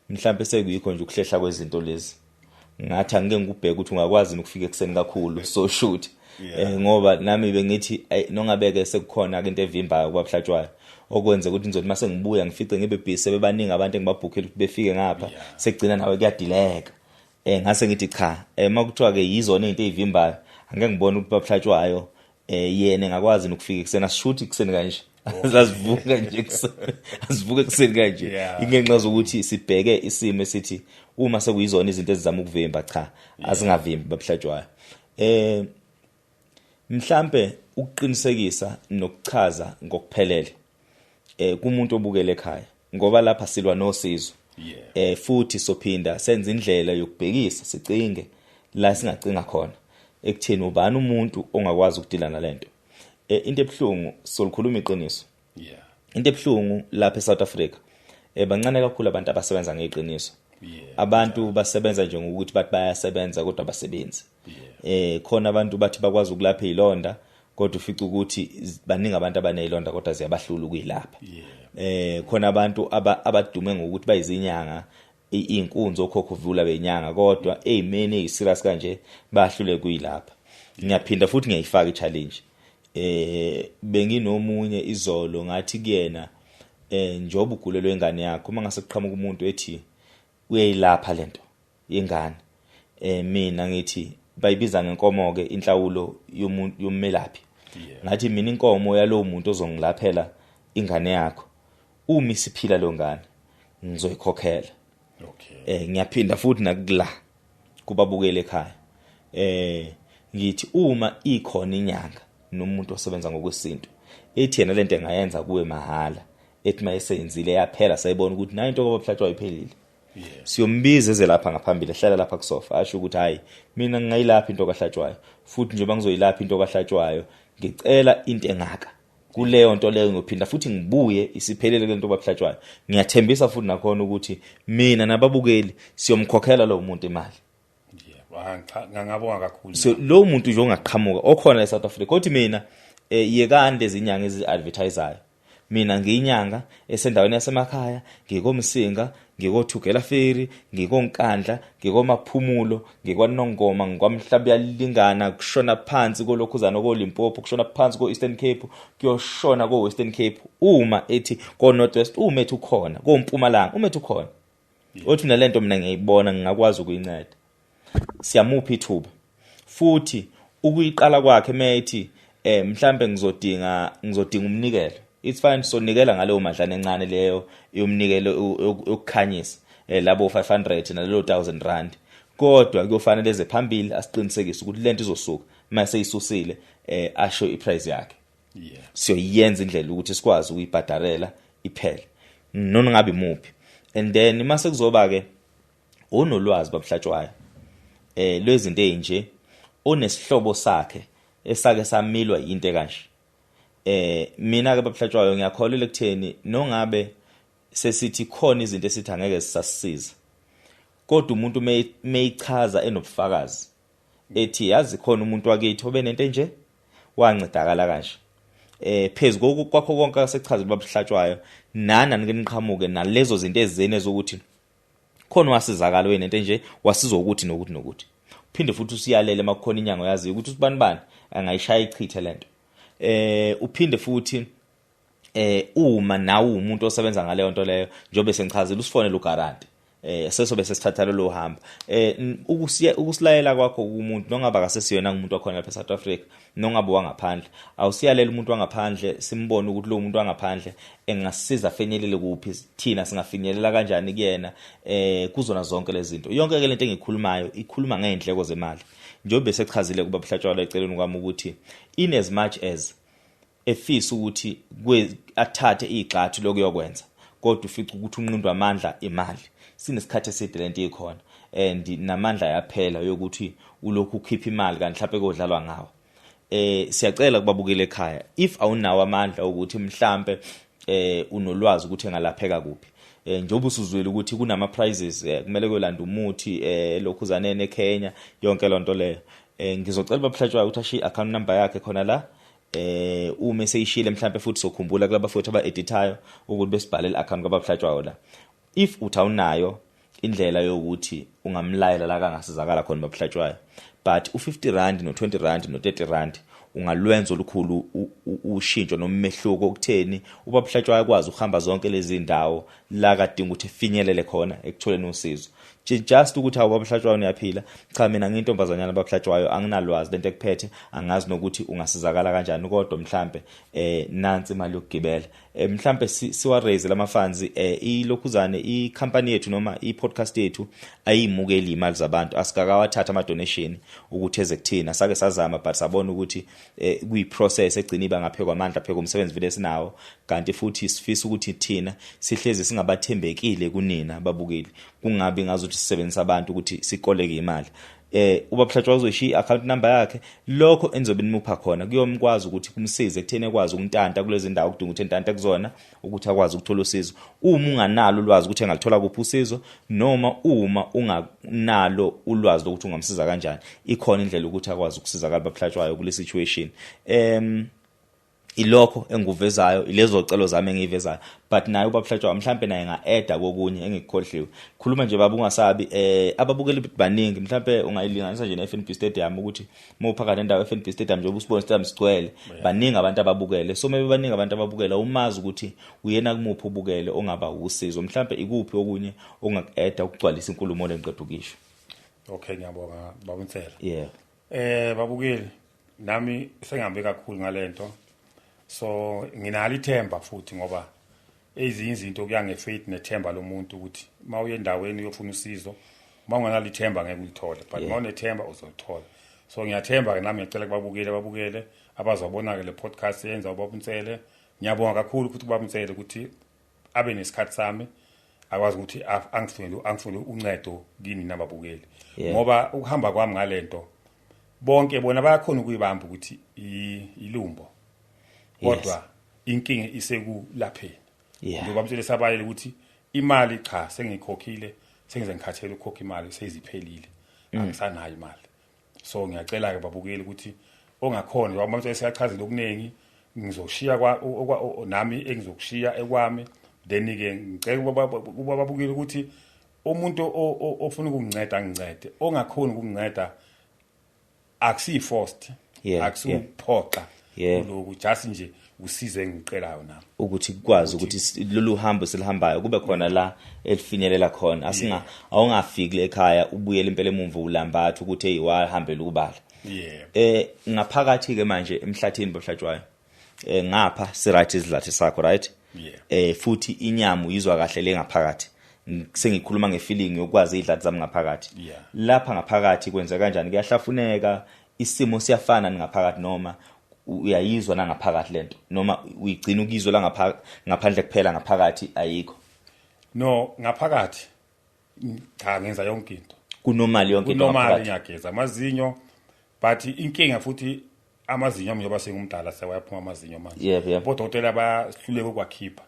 mhlambe sekuyikho nje ukuhlehla kwezinto lezi. Ngathi angike ngikubheke ukuthi ungakwazi ukufika ekseni kakhulu so shoot. Ngoba nami bengithi nongabeke sekukhona ke into evimbayo kwabuhlatshwayo okwenza ukuthi ngizothi mase ngibuya ngifice ngibe busy, bebaningi abantu engibabhukhela ukuthi befike ngapha, sekugcina nawe kuyadileka. Ngase ngithi cha, makuthiwa ke yizona izinto ezivimbayo, angeke ngibone ukuthi babuhlatshwayo yena engakwazi nokufika ekuseni asishuthi ekuseni kanje, asivuka nje ekuseni, asivuka ekuseni kanje, ingenxa zokuthi sibheke isimo esithi uma sekuyizona izinto ezizama ukuvimba, cha, azingavimbi babuhlatshwayo. Mhlambe ukuqinisekisa nokuchaza ngokuphelele kumuntu obukele ekhaya, ngoba lapha silwa nosizo, futhi sophinda senze indlela yokubhekisa, sicinge la singacinga khona ekutheni ubani umuntu ongakwazi ukudila nalento. Into ebhlungu, solikhuluma iqiniso, into ebhlungu lapha eSouth Africa, bancane kakhulu abantu abasebenza ngeqiniso. Abantu basebenza nje ngokuthi bathi bayasebenza, kodwa abasebenzi. Khona abantu bathi bakwazi ukulapha izilonda, kodwa ufica ukuthi baningi abantu abanezilonda kodwa ziyabahlula ukuyilapha. Khona abantu abadume ngokuthi bayizinyanga, inkunzi okhokho vula benyanga, kodwa ezimeni eziserious kanje bahlule kuyilapha. Ngiyaphinda futhi ngiyayifaka i-challenge. Benginomunye izolo, ngathi kuyena, njoba ugulelwe ingane yakho, uma ngase kuqhamuka umuntu ethi uyayilapha lento yengane, mina ngithi bayibiza ngenkomo ke inhlawulo yomuntu yommelaphi. Ngathi mina inkomo yalowo muntu ozongilaphela ingane yakho, uma isiphila lo ngane, ngizoyikhokhela. Ngiyaphinda futhi nakula kubabukele ekhaya, ngithi uma ikhona inyanga nomuntu osebenza ngokwesintu ethi yena lento engayenza kuwe mahala, ethi mayesenzile yaphela, sayibona ukuthi nayo into kwababuhlatshwa iphelile, siyombiza eze lapha ngaphambili, ehlala lapha kusofa, asho ukuthi hayi, mina ngingayilapha into kahlatshwayo, futhi njengoba ngizoyilapha into kahlatshwayo, ngicela into engaka kuleyo nto leyo, ngiyophinda futhi ngibuye isiphelele lento babuhlatshwayo. Ngiyathembisa futhi nakhona ukuthi mina nababukeli siyomkhokhela lo muntu imali. Yeah. Ah, cha, ngingabonga kakhulu. So lo muntu nje ongaqhamuka okhona eSouth Africa othi mina, yekani lezi nyanga ezi-advertisayo. Mina ngiyinyanga esendaweni yasemakhaya, ngikoMsinga, ngikoThugela Ferry, ngikoNkandla, ngikoMaphumulo, ngikwaNongoma, ngikwaMhlabuyalingana, kushona phansi kolokhuzana koLimpopo, kushona phansi ko-Eastern Cape, kuyoshona ko-Western Cape, uma ethi ko-North West, uma ethi ukhona, koMpumalanga, uma ethi ukhona. Othi nalento mina ngiyayibona, ngingakwazi ukuyinceda. Siyamupha ithuba. Futhi ukuyiqala kwakhe methi mhlambe ngizodinga umnikelo. It's fine, sonikela ngaleyo madlana encane leyo yomnikelo yokukhanyisa labo 500 nalelo 1000 rand. Kodwa kuyofanele eze phambili asiqinisekise ukuthi lento izosuka mase isusile, asho iprice yakhe. Siyoyenza indlela ukuthi sikwazi ukuyibhadarela iphele noma ngabe imuphi. And then mase kuzoba ke onolwazi babuhlatshwayo lezinto ezinje, onesihlobo sakhe esake samilwa into kanje. Mina ke babuhlatshwayo ngiyakholelwa ekutheni nongabe sesithi khona izinto esithi angeke sisasiza, kodwa umuntu meyichaza enobufakazi ethi yazi khona umuntu wakithi obenento nje wancedakala kanje, phezulu kwakho konke asechazile babuhlatshwayo, nana nike niqhamuke nalezo zinto ezine zokuthi khona wasizakala wenento nje, wasizwa ukuthi nokuthi nokuthi. Uphinde futhi usiyalele makukhona inyango yaziyo ukuthi usibani bani angayishaya ichithe lento. Uphinde futhi uma nawe umuntu osebenza ngaleyo nto leyo, njengoba sengichazile, usifonele uguarantee, sesobe sesithatha lolo hambo. Ukusilayela kwakho kumuntu nongaba akasesiyona umuntu wakhona lapha eSouth Africa, nongabe wangaphandle, awusiyalela umuntu wangaphandle, simbone ukuthi lo muntu wangaphandle engasiza afinyelele kuphi, thina singafinyelela kanjani kuyena, kuzona zonke lezi zinto. Yonke ke lento engikhulumayo ikhuluma ngezindleko zemali. Njengoba sechazile kuba buhlatshwala eceleni kwami ukuthi in as much as efisa ukuthi athathe igxathu lokuyokwenza, kodwa ufica ukuthi unqindwa amandla imali. Sinesikhathi eside lento ikhona and namandla yaphela yokuthi ulokhu ukhipha imali kanti mhlawumbe kodlalwa ngawo. Siyacela kubabukele ekhaya, if awunawo amandla ukuthi mhlambe unolwazi ukuthi engalapheka kuphi, njengoba usuzwile ukuthi kunama prizes, kumele kuyolanda umuthi lokhuzaneni eKenya, yonke lonto leyo. Ngizocela babuhlatshwayo ukuthi ashiye account number yakhe khona la. Uma eseyishile mhlambe futhi sokhumbula kulaba futhi aba-editayo ukuthi besibhalele account kwababuhlatshwayo la. If uthi awunayo indlela yokuthi ungamlayela la kangasizakala khona babuhlatshwayo, but u50 rand no 20 rand no 30 rand ungalwenza olukhulu ushintsho nomehluko okutheni ubabuhlatshwayo akwazi ukuhamba zonke lezi ndawo la kadinga ukuthi efinyelele khona ekutholeni usizo. Just ukuthi awubabuhlatshwayo niyaphila, cha mina ngiyintombazanyana babuhlatshwayo, anginalwazi lento ekuphethe, angazi nokuthi ungasizakala kanjani, kodwa mhlambe nansi imali yokugibela, mhlambe siwa raise lama funds. Ilokhuzane i-company yethu noma i-podcast yethu ayimukeli imali zabantu, asikakawathatha ama donation ukuthi eze kuthina, sake sazama but sabona ukuthi kuyi process egcina iba ngaphekwa amandla phekwa umsebenzi vele sinawo, kanti futhi sifisa ukuthi thina sihlezi singabathembekile kunina babukeli, kungabi ngazuthi sisebenzisa abantu ukuthi sikoleke imali. Ubabuhlatshwa uzoyishiya i-account number yakhe, lokho enizobe nimupha khona kuyomkwazi ukuthi kumsize ekutheni ekwazi ukuntanta kulezi ndawo kudinga ukuthi entante kuzona ukuthi akwazi ukuthola usizo. Uma unganalo ulwazi ukuthi engalithola kuphi usizo, noma uma unganalo ulwazi lokuthi ungamsiza kanjani, ikhona indlela ukuthi akwazi ukusizakala babuhlatshwayo kule situation. Ilokho engikuvezayo, ilezo celo zami engiyivezayo, but naye ubabuhlatshwayo mhlambe naye nga-eda kokunye engikukhohliwe. Khuluma nje baba ungasabi, ababukeli baningi, mhlambe ungayilinganisa nje ne-FNB Stadium ukuthi uma uphakathi nendawo e-FNB Stadium njengoba usibona stadium sigcwele, baningi abantu ababukele. So maybe baningi abantu ababukele, umazi ukuthi uyena kumuphi ubukele ongaba usizo, mhlambe ikuphi okunye ongaku-eda ukugcwalisa inkulumo lengiqeda ukisho. Okay, ngiyabonga baba Nsele. Babukeli, nami sengihambe kakhulu ngalento, so nginalo ithemba futhi, ngoba ezinye izinto kuya ngefaith nethemba lomuntu ukuthi mawuye endaweni uyofuna usizo, mawunganalo ithemba ngeke ulithole, but mawunethemba uzolithola. So ngiyathemba ke nami, ngiyacela kubabukele ababukele abazobona ke le podcast yenza ubaba uNsele. Ngiyabonga kakhulu ukuthi ubaba uNsele ukuthi abe nesikhathi sami akwazi ukuthi angifunele uncedo kini nababukeli, ngoba ukuhamba kwami ngalento bonke bona bayakhona ukuyibamba ukuthi ilumbo, kodwa inkinga isekulapheni. Ngoba mtshele sabayele ukuthi imali cha sengikhokhile, sengize ngikhathele ukukhokha imali, seyiziphelile, angisanayo imali. So ngiyacela ke babukeli ukuthi ongakhona, njengoba mtshele siyachazile okuningi, Ngizoshiya kwa nami engizokushiya ekwami. Then ke ngicela kuba babukile ukuthi umuntu ofuna ukunginceda angincede, ongakhoni ukunginceda akusi forced, akusuphoxa lokhu, just nje usize engicelayo nami ukuthi kukwazi ukuthi lolu hambo selihambayo kube khona la elifinyelela khona. Asinga awungafiki ekhaya ubuyele impela emumva ulambatha ukuthi hey wahambela ukubala. Ngaphakathi ke manje emhlathini bohlatshwayo ngapha si right isidlathe sakho, right? Futhi inyama uyizwa kahle le ngaphakathi. Sengikhuluma ngefeeling yokwazi idlathi zami ngaphakathi. Lapha ngaphakathi kwenza kanjani? Kuyahlafuneka, isimo siyafana ngaphakathi noma uyayizwa nangaphakathi lento, noma uyigcina ukizwa la ngaphandle kuphela, ngaphakathi ayikho? No, ngaphakathi cha, ngenza yonke into. Kunormal yonke into ngaphakathi. Ngiyageza amazinyo, but inkinga futhi amazinyo njengoba sengumdala sewayaphuma amazinyo manje. Bodokotela bahluleka ukwakhipha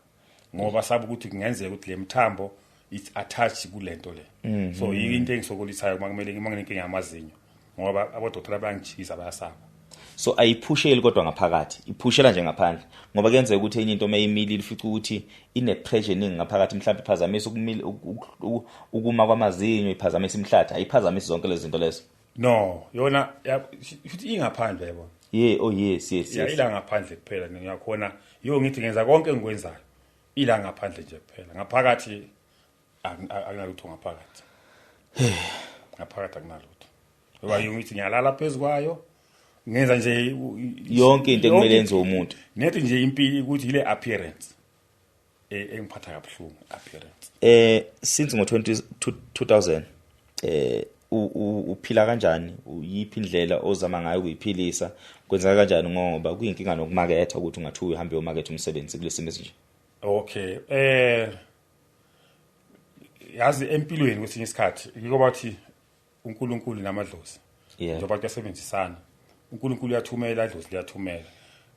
ngoba sabe ukuthi kungenzeka ukuthi le mthambo it's attached kulento le. So into engisokolisayo uma kumele nginenkinga yamazinyo, ngoba abodokotela bayangijikisa, bayasaba. So ayiphusheli kodwa ngaphakathi, iphushela nje ngaphandle, ngoba kuyenzeka ukuthi enye into mayimilile ufice ukuthi ine pressure eningi ngaphakathi, mhlawumbe iphazamisa ukuma kwamazinyo, iphazamisa imihlatha, ayiphazamisi zonke lezi zinto lezo. No, yona futhi ingaphandle yabo. Yeah, oh yes yes yes. Ila ngaphandle kuphela ngiyakhona. Yo ngithi ngenza konke engikwenzayo. Ila ngaphandle nje kuphela. Ngaphakathi akunalutho ngaphakathi. Ngaphakathi akunalutho. Ngoba yo ngithi ngiyalala phezukwayo. Ngenza nje yonke into ekumele yenziwe umuntu. Nethi nje impilo ukuthi ile appearance engiphatha kabuhlungu, appearance. Since ngo 2000 uphila kanjani? Uyiphi indlela ozama ngayo ukuyiphilisa? Kwenzeka kanjani ngoba kuyinkinga nokumaketha ukuthi ungathi uhambe uyomaketha umsebenzi kulesimo esinje? Okay, yazi empilweni kwesinye isikhathi yiko bathi uNkulunkulu namadlozi njengoba kuyasebenzisana, uNkulunkulu uyathumela, idlozi liyathumela.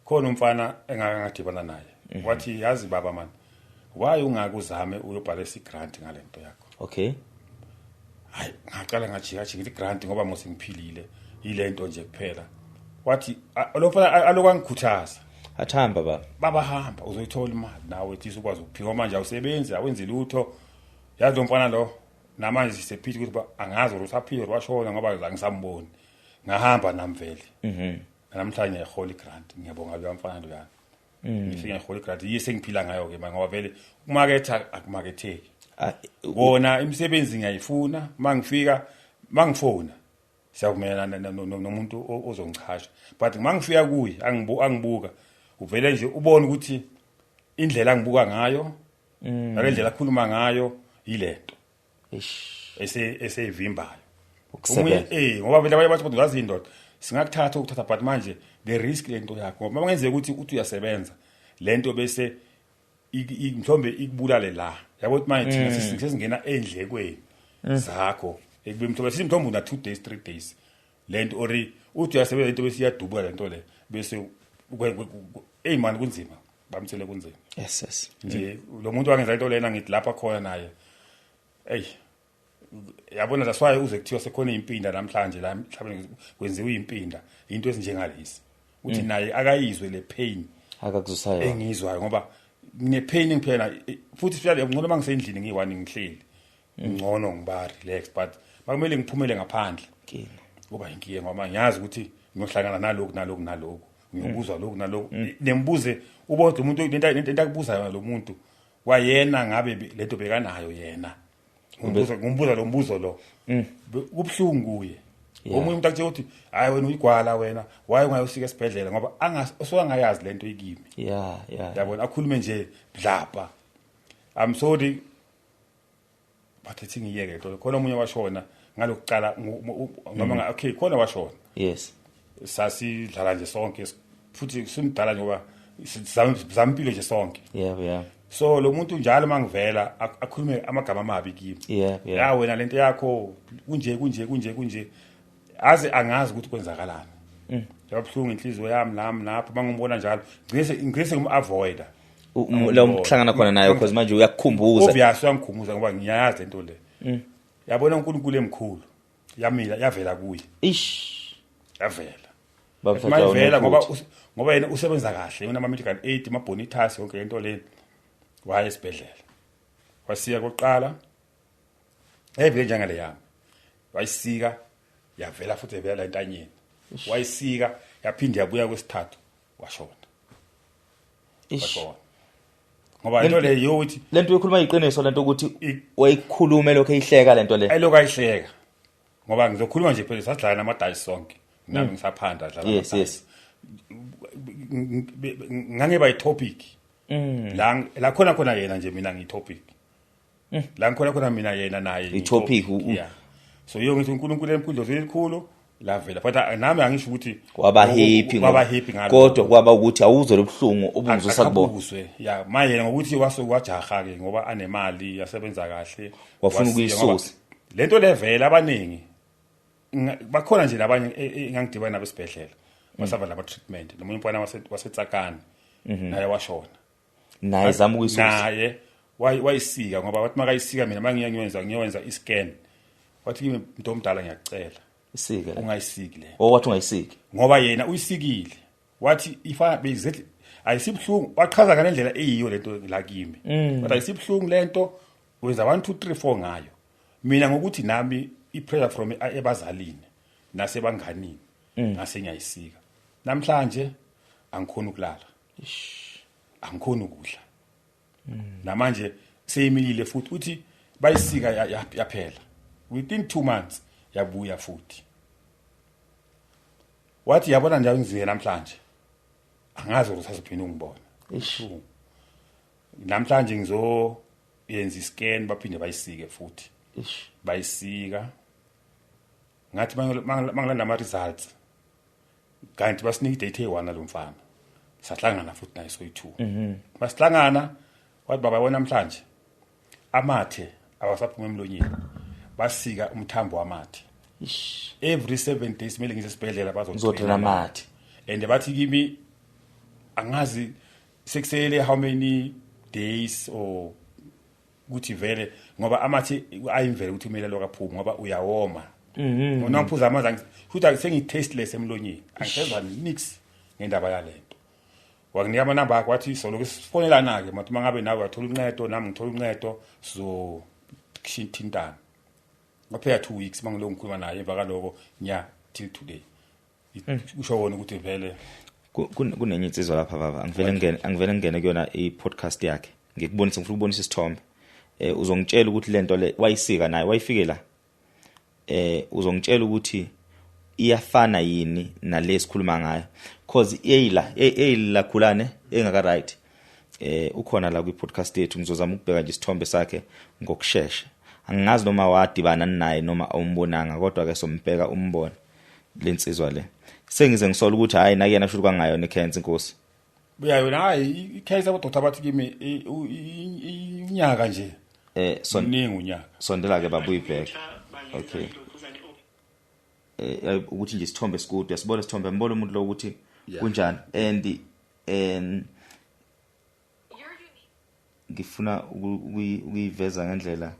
Khona umfana engakangadibana naye wathi yazi baba man, why ungakuzame uyobhalisa igrant ngalento yakho? Okay. Hayi, ngaqala ngajika jika igrant ngoba mose ngiphilile ilento nje kuphela. Wathi lo mfana alokangikhuthaza, athamba baba, baba hamba uzoyithola imali nawe, thi ukwazi ukuphila manje, awusebenzi awenzi lutho. Yazi lo mfana lo namanje sisephithi ukuthi angazi ukuthi usaphila washona ngoba angisamboni. Ngahamba nami vele. Namhlanje ngiyahola igrant, ngiyabonga lo mfana lo yana. Ngifike ngihola igrant, yiyo sengiphila ngayo ke manje, ngoba vele ukumaketha akumaketheki. Wona imisebenzi ngiyayifuna, mangifika mangifona siyavumelana nomuntu ozongichasha, but mangifika kuye angibuka uvele nje ubone ukuthi indlela angibuka ngayo nalendlela akhuluma ngayo yilento eseyivimbayo ukusebenza. Ngoba vele abanye bathi kodwa indoda singakuthatha ukuthatha, but manje the risk lento yakho, ngoba kungenzeka ukuthi uthi uyasebenza lento bese mhlombe ikubulale la, yabo, ukuthi manje thina sesingena endlekweni zakho ekube mhlombe sithi mhlombe una 2 days 3 days lento, or uthi uyasebenza lento bese iyadubuka lento le, bese hey man kunzima, bamthele kunzima. Yes nje lo muntu wangenza into lena, ngithi lapha khona naye hey yabona, that's why uze kuthiwa sekhona impinda namhlanje la mhlawumbe kwenziwa impinda into ezinjengalezi, uthi naye akayizwe le pain akakuzusayo engizwayo, ngoba ngine pain ngiphela futhi sifika ngcono mangisendlini ngiyi-one ngihleli ngcono ngiba relax, but makumele ngiphumele ngaphandle kuba inkinga, ngoba ngiyazi ukuthi ngiyohlangana naloku naloku naloku, ngiyobuzwa lokhu naloku, nembuze ubodwa umuntu lento akubuzayo lo muntu kwayena ngabe lento bekanayo yena, ngumbuza lo mbuzo lo kubuhlungu kuye. Omunye umuntu akutshela ukuthi hayi wena uyigwala wena, why ungayosika esibhedlela, ngoba angayazi lento ikimi. Yabona, akhulume nje dlapha, I'm sorry but ethi ngiyeke lo. Khona omunye washona ngalokuqala noma okay khona washona. Sasidlala nje sonke futhi simdala njengoba sizampilo nje sonke. So lo muntu njalo mangivela akhulume amagama amabi kimi. Ya wena lento yakho kunje kunje kunje kunje, aze angazi ukuthi kwenzakalani. Yabuhlungu inhliziyo yami nami lapho mangimbona njalo ngise ngim-avoida. La uhlangana khona nayo, because manje uyakukhumbuza. Obvious uyangikhumbuza ngoba ngiyayazi lento le. Yabona uNkulunkulu emkhulu, yamila yavela kuye. Ish. Yavela. Mayivela ngoba yena usebenza kahle, unama medical aid, ama bonitas, yonke into le. Waya esibhedlela, wasiya koqala evele njengale yami, wayisika yavela futhi evela la entanyeni, wayisika yaphinda yabuya kwesithathu, washona. Washona ngoba into le yokuthi lento yokhuluma iqiniso, lento ukuthi wayikhulume lokho eyihleka lento le. Ayilokhu ayihleka, ngoba ngizokhuluma nje phela sasidlala nama-dice sonke, nami ngisaphanda dlala. Yes. Ngangeba i-topic la khona khona yena nje, mina ngiyi-topic la ngikhona khona mina, yena naye. I-topic. Yeah, so yiyo ngithi uNkulunkulu emkhulu elikhulu lavela, but nami angisho ukuthi waba happy. Waba happy ngalo. Kodwa kwaba ukuthi awuzwe lobuhlungu obungizwisa kubona. Akabuzwe ya maye yena ngokuthi wasuke wajaha ke ngoba anemali, yasebenza kahle. Wafuna Wasiya ngoba ukuyisusa. Lento levela abaningi bakhona nje nabanye engangidibana nabo esibhedlela basaba lama treatment, nomunye umfana waseTsakani naye washona. Naye zama ukuyisusa. Naye wayisika ngoba wathi makayisika, mina mangiya ngiyowenza i-scan, wathi kimi, "Mntu omdala, ngiyakucela, Isike le. ungayisiki le." Owathi ungayisiki. Ngoba yena uyisikile, wathi ifana beyizethi ayisibuhlungu, wachaza ngalendlela eyiyo lento la kimi, kodwa ayisibuhlungu lento, wenza 1 2 3 4 ngayo. Mina ngokuthi nami i-pressure from ebazalini nasebanganini, ngase ngiyayisika. Namhlanje angikhoni ukulala, angikhoni ukudla. Namanje seyimilile futhi, uthi bayisika yaphela within 2 months, yabuya futhi. Wathi, "Yabona nje, ngiziye namhlanje, angazi ukuthi usazophinda ungibona." Ibuhlungu. Namhlanje ngizoyenza iscan, baphinde bayisike futhi. Bayisika, ngathi mangilanda ama results, kanti basinika idate eyi-1 nalo mfana, sahlangana futhi naye soyi-2. Masihlangana wathi, "Baba, yabona namhlanje amathe awasaphuma emlonyeni, basika umthambo wamathe. Every 7 days kumele ngise esibhedlela." Ngizodraina amathe. And bathi kimi angazi sekusele how many days or ukuthi vele ngoba amathe ayimvele ukuthi kumele lokho aphume ngoba uyawoma. Ngona ngiphuza amanzi, futhi sengi-tasteless emlonyeni, angisezwa nix ngendaba yalento. Wakunika amanamba akhe, wathi soloku sifonelana-ke, mathi uma ngabe nawe uyathola uncedo, nami ngithola uncedo, sizothintana. Kwaphela 2 weeks mangilokhu ngikhuluma naye, emva kaloko nya till today. Kusho wona ukuthi vele Kunenye insizwa lapha, baba, angivele ngene kuyona i-podcast yakhe, ngikubonise, ngifuna ukubonisa isithombe. Uzongitshela ukuthi lento le wayisika naye, wayifikela, uzongitshela ukuthi iyafana yini nale sikhuluma ngayo, cause eyila eyilakhulane engaka right. Ukhona la kwi-podcast yethu, ngizozama ukubheka nje isithombe sakhe ngokusheshsha. Angazi noma wadibana naye noma awumbonanga, kodwa ke sombheka umbone lensizwa le. Sengize ngisola ukuthi hayi, nakuyena shuthi kwangayona icancer, inkosi. Buya yona, hayi, i-case abodokotela bathi kimi unyaka nje. Son Mningi unyaka. Sondela ke baba, uyibheke. Okay, ukuthi nje isithombe sikude, uyasibona isithombe, mbona umuntu lo ukuthi kunjani, and ngifuna ukuyiveza ngendlela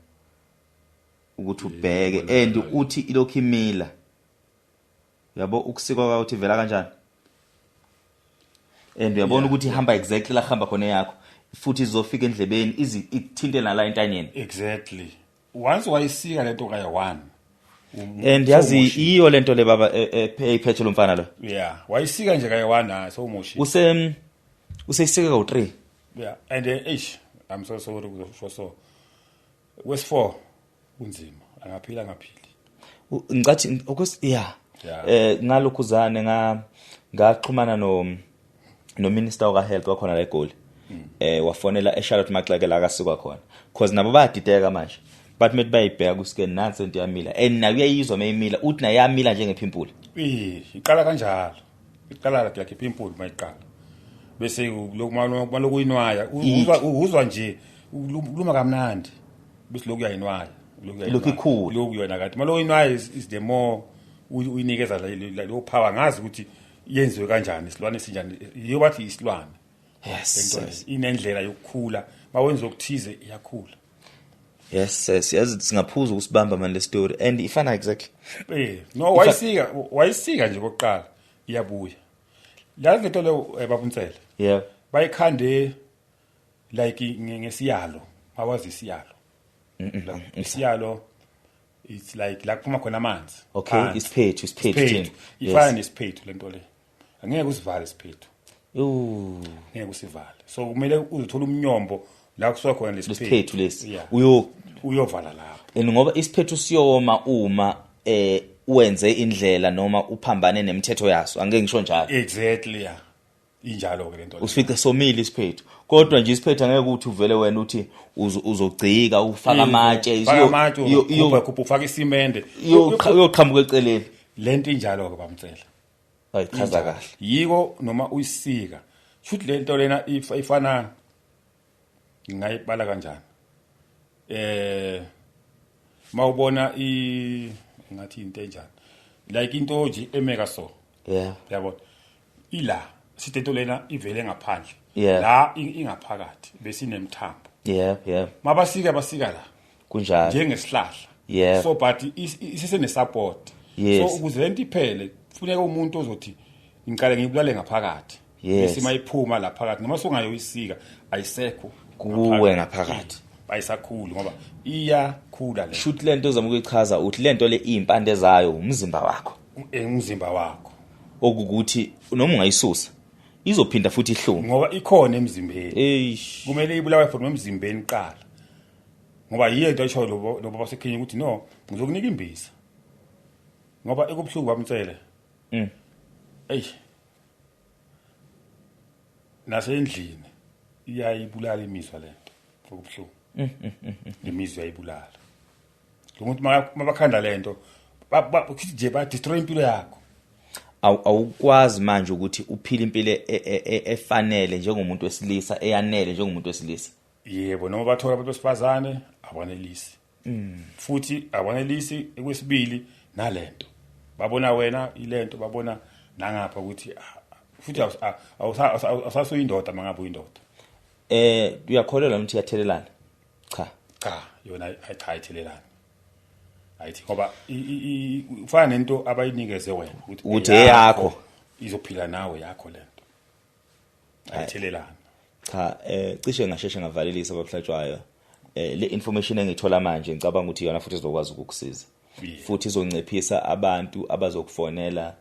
ukuthi ubheke and uthi ilokhu imila, uyabo ukusikwa kwayo ukuthi ivela kanjani, and uyabona ukuthi ihamba exactly la hamba khona yakho, futhi izofika endlebeni izi ikuthinte nala entanyeni. Exactly, once wayisika lento kayi-one And yazi iyo lento le, baba, eyiphethe lo mfana lo. Yeah, wayisika nje kayi-one, hayi, sowumoshile. Useyisike kawu-3. Yeah, and eish, I'm so sorry ukuzosho, so wesi-4 kunzima, angaphila angaphili. Ngicathi okwes yeah. Ngalokhuzane ngaxhumana no minister waka health wakhona la eGoli, wafonela eCharlotte Maxeke la kasikwa khona, cause nabo bayadideka manje, but methi bayibheka kuscan, nansi into yamila, and nayo uyayizwa mayimila, uthi nayo yamila njengepimple. Eh, iqala kanjalo, iqala like ipimple mayiqala, bese lokhu maloku uyinwaya, uzwa nje uluma kamnandi, bese lokhu uyayinwaya, lokhu Ilokhu ikhula. Lokhu yona kanti maloku uyinwaya is the more uyinikeza lo power. Ngazi ukuthi yenziwe kanjani, isilwane sinjani, yiyo bathi isilwane. Lento inendlela yokukhula, mawenza okuthize iyakhula. Yes, yazi singaphuza ukusibamba manje le story, and ifana exactly. Eh, no, wayisika nje kokuqala. Iyabuya la lento leyo, babuntsele. Bayikhande like ngesiyalo, awazi isiyalo? Isiyalo, it's like la kuphuma khona amanzi. Phansi. Isiphethu, isiphethu. Isiphethu. Thina. Ifana nesiphethu lento le, angeke usivale isiphethu. Ooh. Ngeke usivale, so kumele uzothola umnyombo la kusuka khona lesiphethu. Lesiphethu lesi. Yeah. Uyovala lapho. And ngoba isiphethu siyoma uma wenze indlela noma uphambane nemithetho yaso, angeke ngisho njalo. Exactly, yeah, injalo ke lento le. Usifice somile isiphethu, kodwa nje isiphethu angeke ukuthi uvele wena uthi uzogcika ufaka amatshe. Faka amatshe, ukhupha, ufaka isimende. Uyoqhamuka eceleni. Lento injalo ke, bamtsela. Ayichaza kahle. Yiko noma uyisika, futhi lento lena ifana, ngingayibala kanjani, mawubona i ngathi into enjani, like into nje emeka so, yabona ila sithi into lena ivele ngaphandle, la ingaphakathi bese inemthambo. yeah yeah Mabasika, basika la. Njengesihlahla. So but isisene support. So ukuze lento iphele, kufuneka umuntu ozothi ngiqale ngibulale ngaphakathi, bese mayiphuma la phakathi, noma sungayoyisika, ayisekho. Kuwe ngaphakathi. Ayisakhuli ngoba iyakhula le. Shuthi lento ozama ukuyichaza uthi lento le impande zayo umzimba wakho. Umzimba wakho. Okukuthi noma ungayisusa izophinda futhi ihlume. Ngoba ikhona emzimbeni. Eish. Kumele ibulawe from emzimbeni kuqala, ngoba yiyo into esho lo baba seKenya ukuthi no, ngizokunika imbiza, ngoba ekubuhlungu, bamtsele. Ey, nasendlini iyayibulala imizwa lento, okubuhlungu lemizwa iyayibulala. Lo muntu mabakhanda lento, nje ba destroy impilo yakho. Awukwazi manje ukuthi uphile impilo efanele njengomuntu wesilisa, eyanele njengomuntu wesilisa. Yebo, noma bathola abantu besifazane, abanelisi futhi abanelisi. Okwesibili, nalento babona wena ilento, babona nangapha ukuthi futhi awusasuyindoda mangabe uyindoda. Uyakholelwa ukuthi iyathelelana? Cha. Cha, yona cha, ayithelelani, ayithi, ngoba ufana nento abayinikeze wena. Ukuthi eyakho. Izophila nawe, yakho lento, ayithelelani. Cha, cishe ngasheshe ngavalelisa ababuhlatshwayo. Le information engithola manje, ngicabanga ukuthi iyona futhi izokwazi ukukusiza, futhi izonciphisa abantu abazokufonela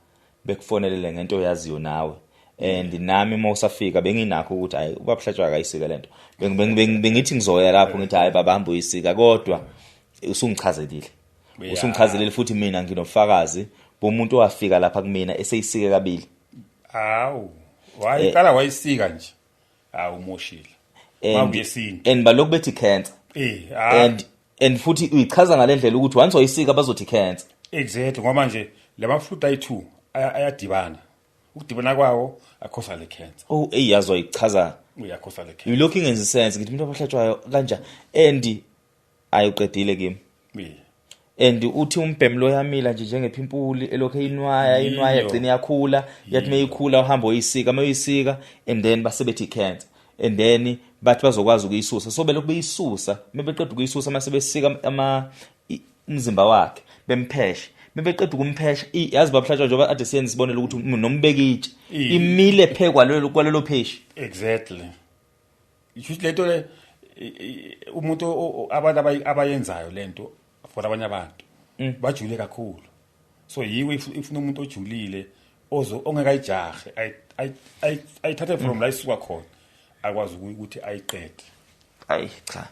bekufonelele ngento oyaziyo nawe. And nami uma usafika benginakho ukuthi hayi, ubabuhlatshwayo akayisika lento. Bengithi ngizoya lapho ngithi hayi baba, hamba uyisika, kodwa usungichazelile. Usungichazelile, futhi mina nginofakazi bomuntu owafika lapha kumina eseyisike kabili. Awu, wayiqala wayisika nje, awu, umoshile. Mawuyesintu. And balokhu bethi cancer. Ah. And futhi uyichaza ngalendlela ukuthi once wayisika bazothi cancer. Exactly, ngoba nje lama fluid ayi2 ayadibana, ukudibana kwawo akhosa le cancer. Oh, eyazwa ichaza. Uyakhosa le cancer. You looking in the sense ngithi umuntu abahlatshwayo kanja and ayiqedile kimi. And uthi umbhemi lo yamila nje njengephimpuli elokhu inwaya inwaya, gcina iyakhula, yathi meyikhula uhamba uyisika, mayuyisika and then base bethi cancer, and then bathi bazokwazi ukuyisusa, so belokhu beyisusa, mebeqeda ukuyisusa mase besika ama umzimba wakhe, bempheshe, mebeqeda ukumphesha, yazi babuhlatshwa njengoba ade siyenza isibonelo ukuthi nombeka itshe, imile phe kwalelo pheshi. Exactly, isho lento le umuntu abantu abayenzayo lento for abanye abantu bajule kakhulu, so yiwo ifuna umuntu ojulile ozo ongeke ayijahe, ayithathe from la isuka khona, akwazi ukuthi ayiqede. Ayi cha,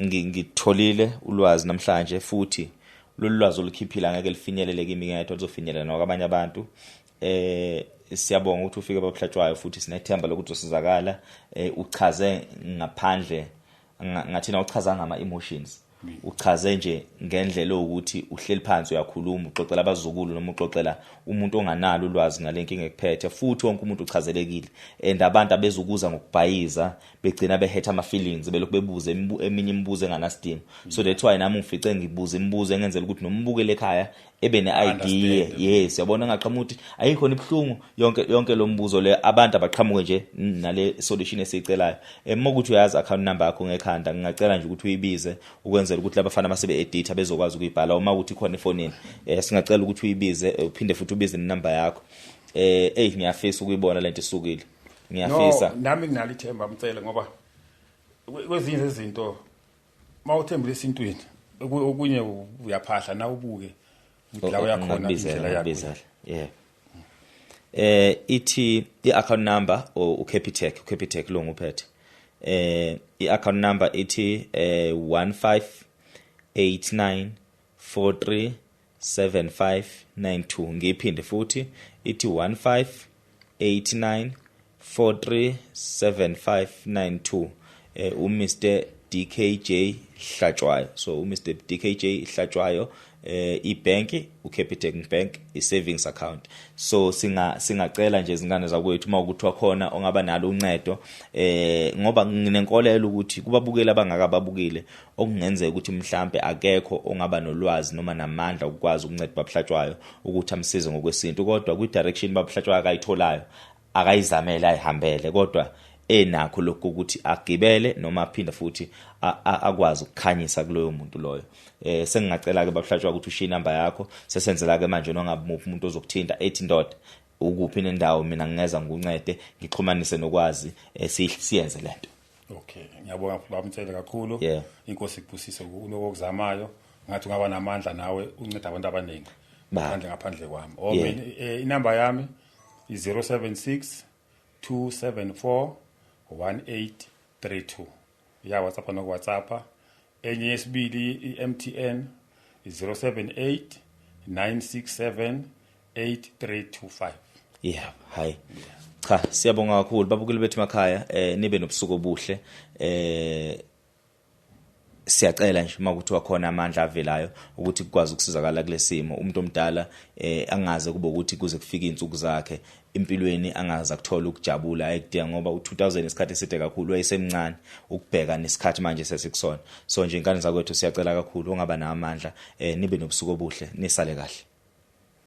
ngitholile ulwazi namhlanje, futhi lolu lwazi olukhiphila angeke lifinyelele kimi ngedwa, lizofinyelela nakwabanye abantu. Siyabonga ukuthi ufike babuhlatshwayo, futhi sinethemba lokuthi uzosizakala. Uchaze ngaphandle ngathina uchaza ngama emotions, uchaze nje ngendlela ukuthi uhleli phansi uyakhuluma, uxoxela abazukulu noma uxoxela umuntu onganalo ulwazi ngale nkinga ekuphethe, futhi wonke umuntu uchazelekile and abantu abezukuza ngokubhayiza begcina behetha ama feelings, belokhu bebuza eminye imibuzo enganasidingo. So that's why nami ngifice ngibuza imibuzo engenzela ukuthi nombukele ekhaya ebe ne-idea. Understand. Yes, yabona, ngaqhamuka ukuthi ayikho ibhlungu yonke yonke lo mbuzo le, abantu abaqhamuke nje nale solution esiyicelayo. Uma ukuthi uyazi account number yakho ngekhanda, ngingacela nje ukuthi uyibize ukwenzela Senzele ukuthi labafana masebe editor bezokwazi ukuyibhala. Uma ukuthi khona efonini, singacela ukuthi uyibize, uphinde futhi ubize nenamba yakho. Ey, ngiyafisa ukuyibona lento isukile, ngiyafisa. No, nami nginalo ithemba, Mtsele, ngoba kwezinye zezinto mawuthembile esintwini, okunye uyaphahla na ubuke ukuthi la uyakhona, indlela yakho. Ngakubizela, yeah. Ithi i-account number or uCapitec, uCapitec lo nguphethe. I-account number ithi 1589437592. Ngiyiphinde futhi, ithi 1589437592, uMr DKJ Hlatshwayo. So uMr DKJ Hlatshwayo, ibank uCapitec Bank, i-savings account. So singacela nje, izingane zakwethu, uma ukuthi khona ongaba nalo uncedo, ngoba nginenkolelo ukuthi kubabukeli abangakababukile okungenzeka ukuthi mhlambe akekho ongaba nolwazi noma namandla ukwazi ukunceda babuhlatshwayo ukuthi amsize ngokwesintu, kodwa kwi direction babuhlatshwayo akayitholayo akayizamele, ayihambele, kodwa enakho lokhu ukuthi agibele noma aphinde futhi akwazi ukukhanyisa kuloyo muntu loyo. Sengingacela ke, babuhlatshwa, ukuthi ushiye inamba yakho, sesenzela ke manje nongabe muphi umuntu ozokuthinta ethi, "Ndoda, ukuphi nendawo? Mina ngingeza ngikuncede, ngixhumanise nokwazi, siyenze lento." Okay, ngiyabonga, bamtshele, kakhulu. Inkosi ikubusise kuloko okuzamayo. Ngathi ungaba namandla nawe unceda abantu abaningi ngaphandle kwami. Oh, mina, inamba yami i-076 274 1832, ya WhatsApp noku WhatsApp. Enye yesibili, i-MTN, i-078 967 8325. Yeah, hayi cha, siyabonga kakhulu, babukeli bethu emakhaya. Nibe nobusuku obuhle. Siyacela nje uma kuthiwa khona amandla avelayo ukuthi kukwazi ukusizakala kulesimo, umuntu omdala angaze kube ukuthi kuze kufike izinsuku zakhe empilweni angaze akuthola ukujabula ayekudinga, ngoba u2000 isikhathi eside kakhulu, wayesemncane ukubheka nesikhathi manje sesikusona. So nje, ingane zakwethu, siyacela kakhulu ongaba namandla. Nibe nobusuku obuhle, nisale kahle.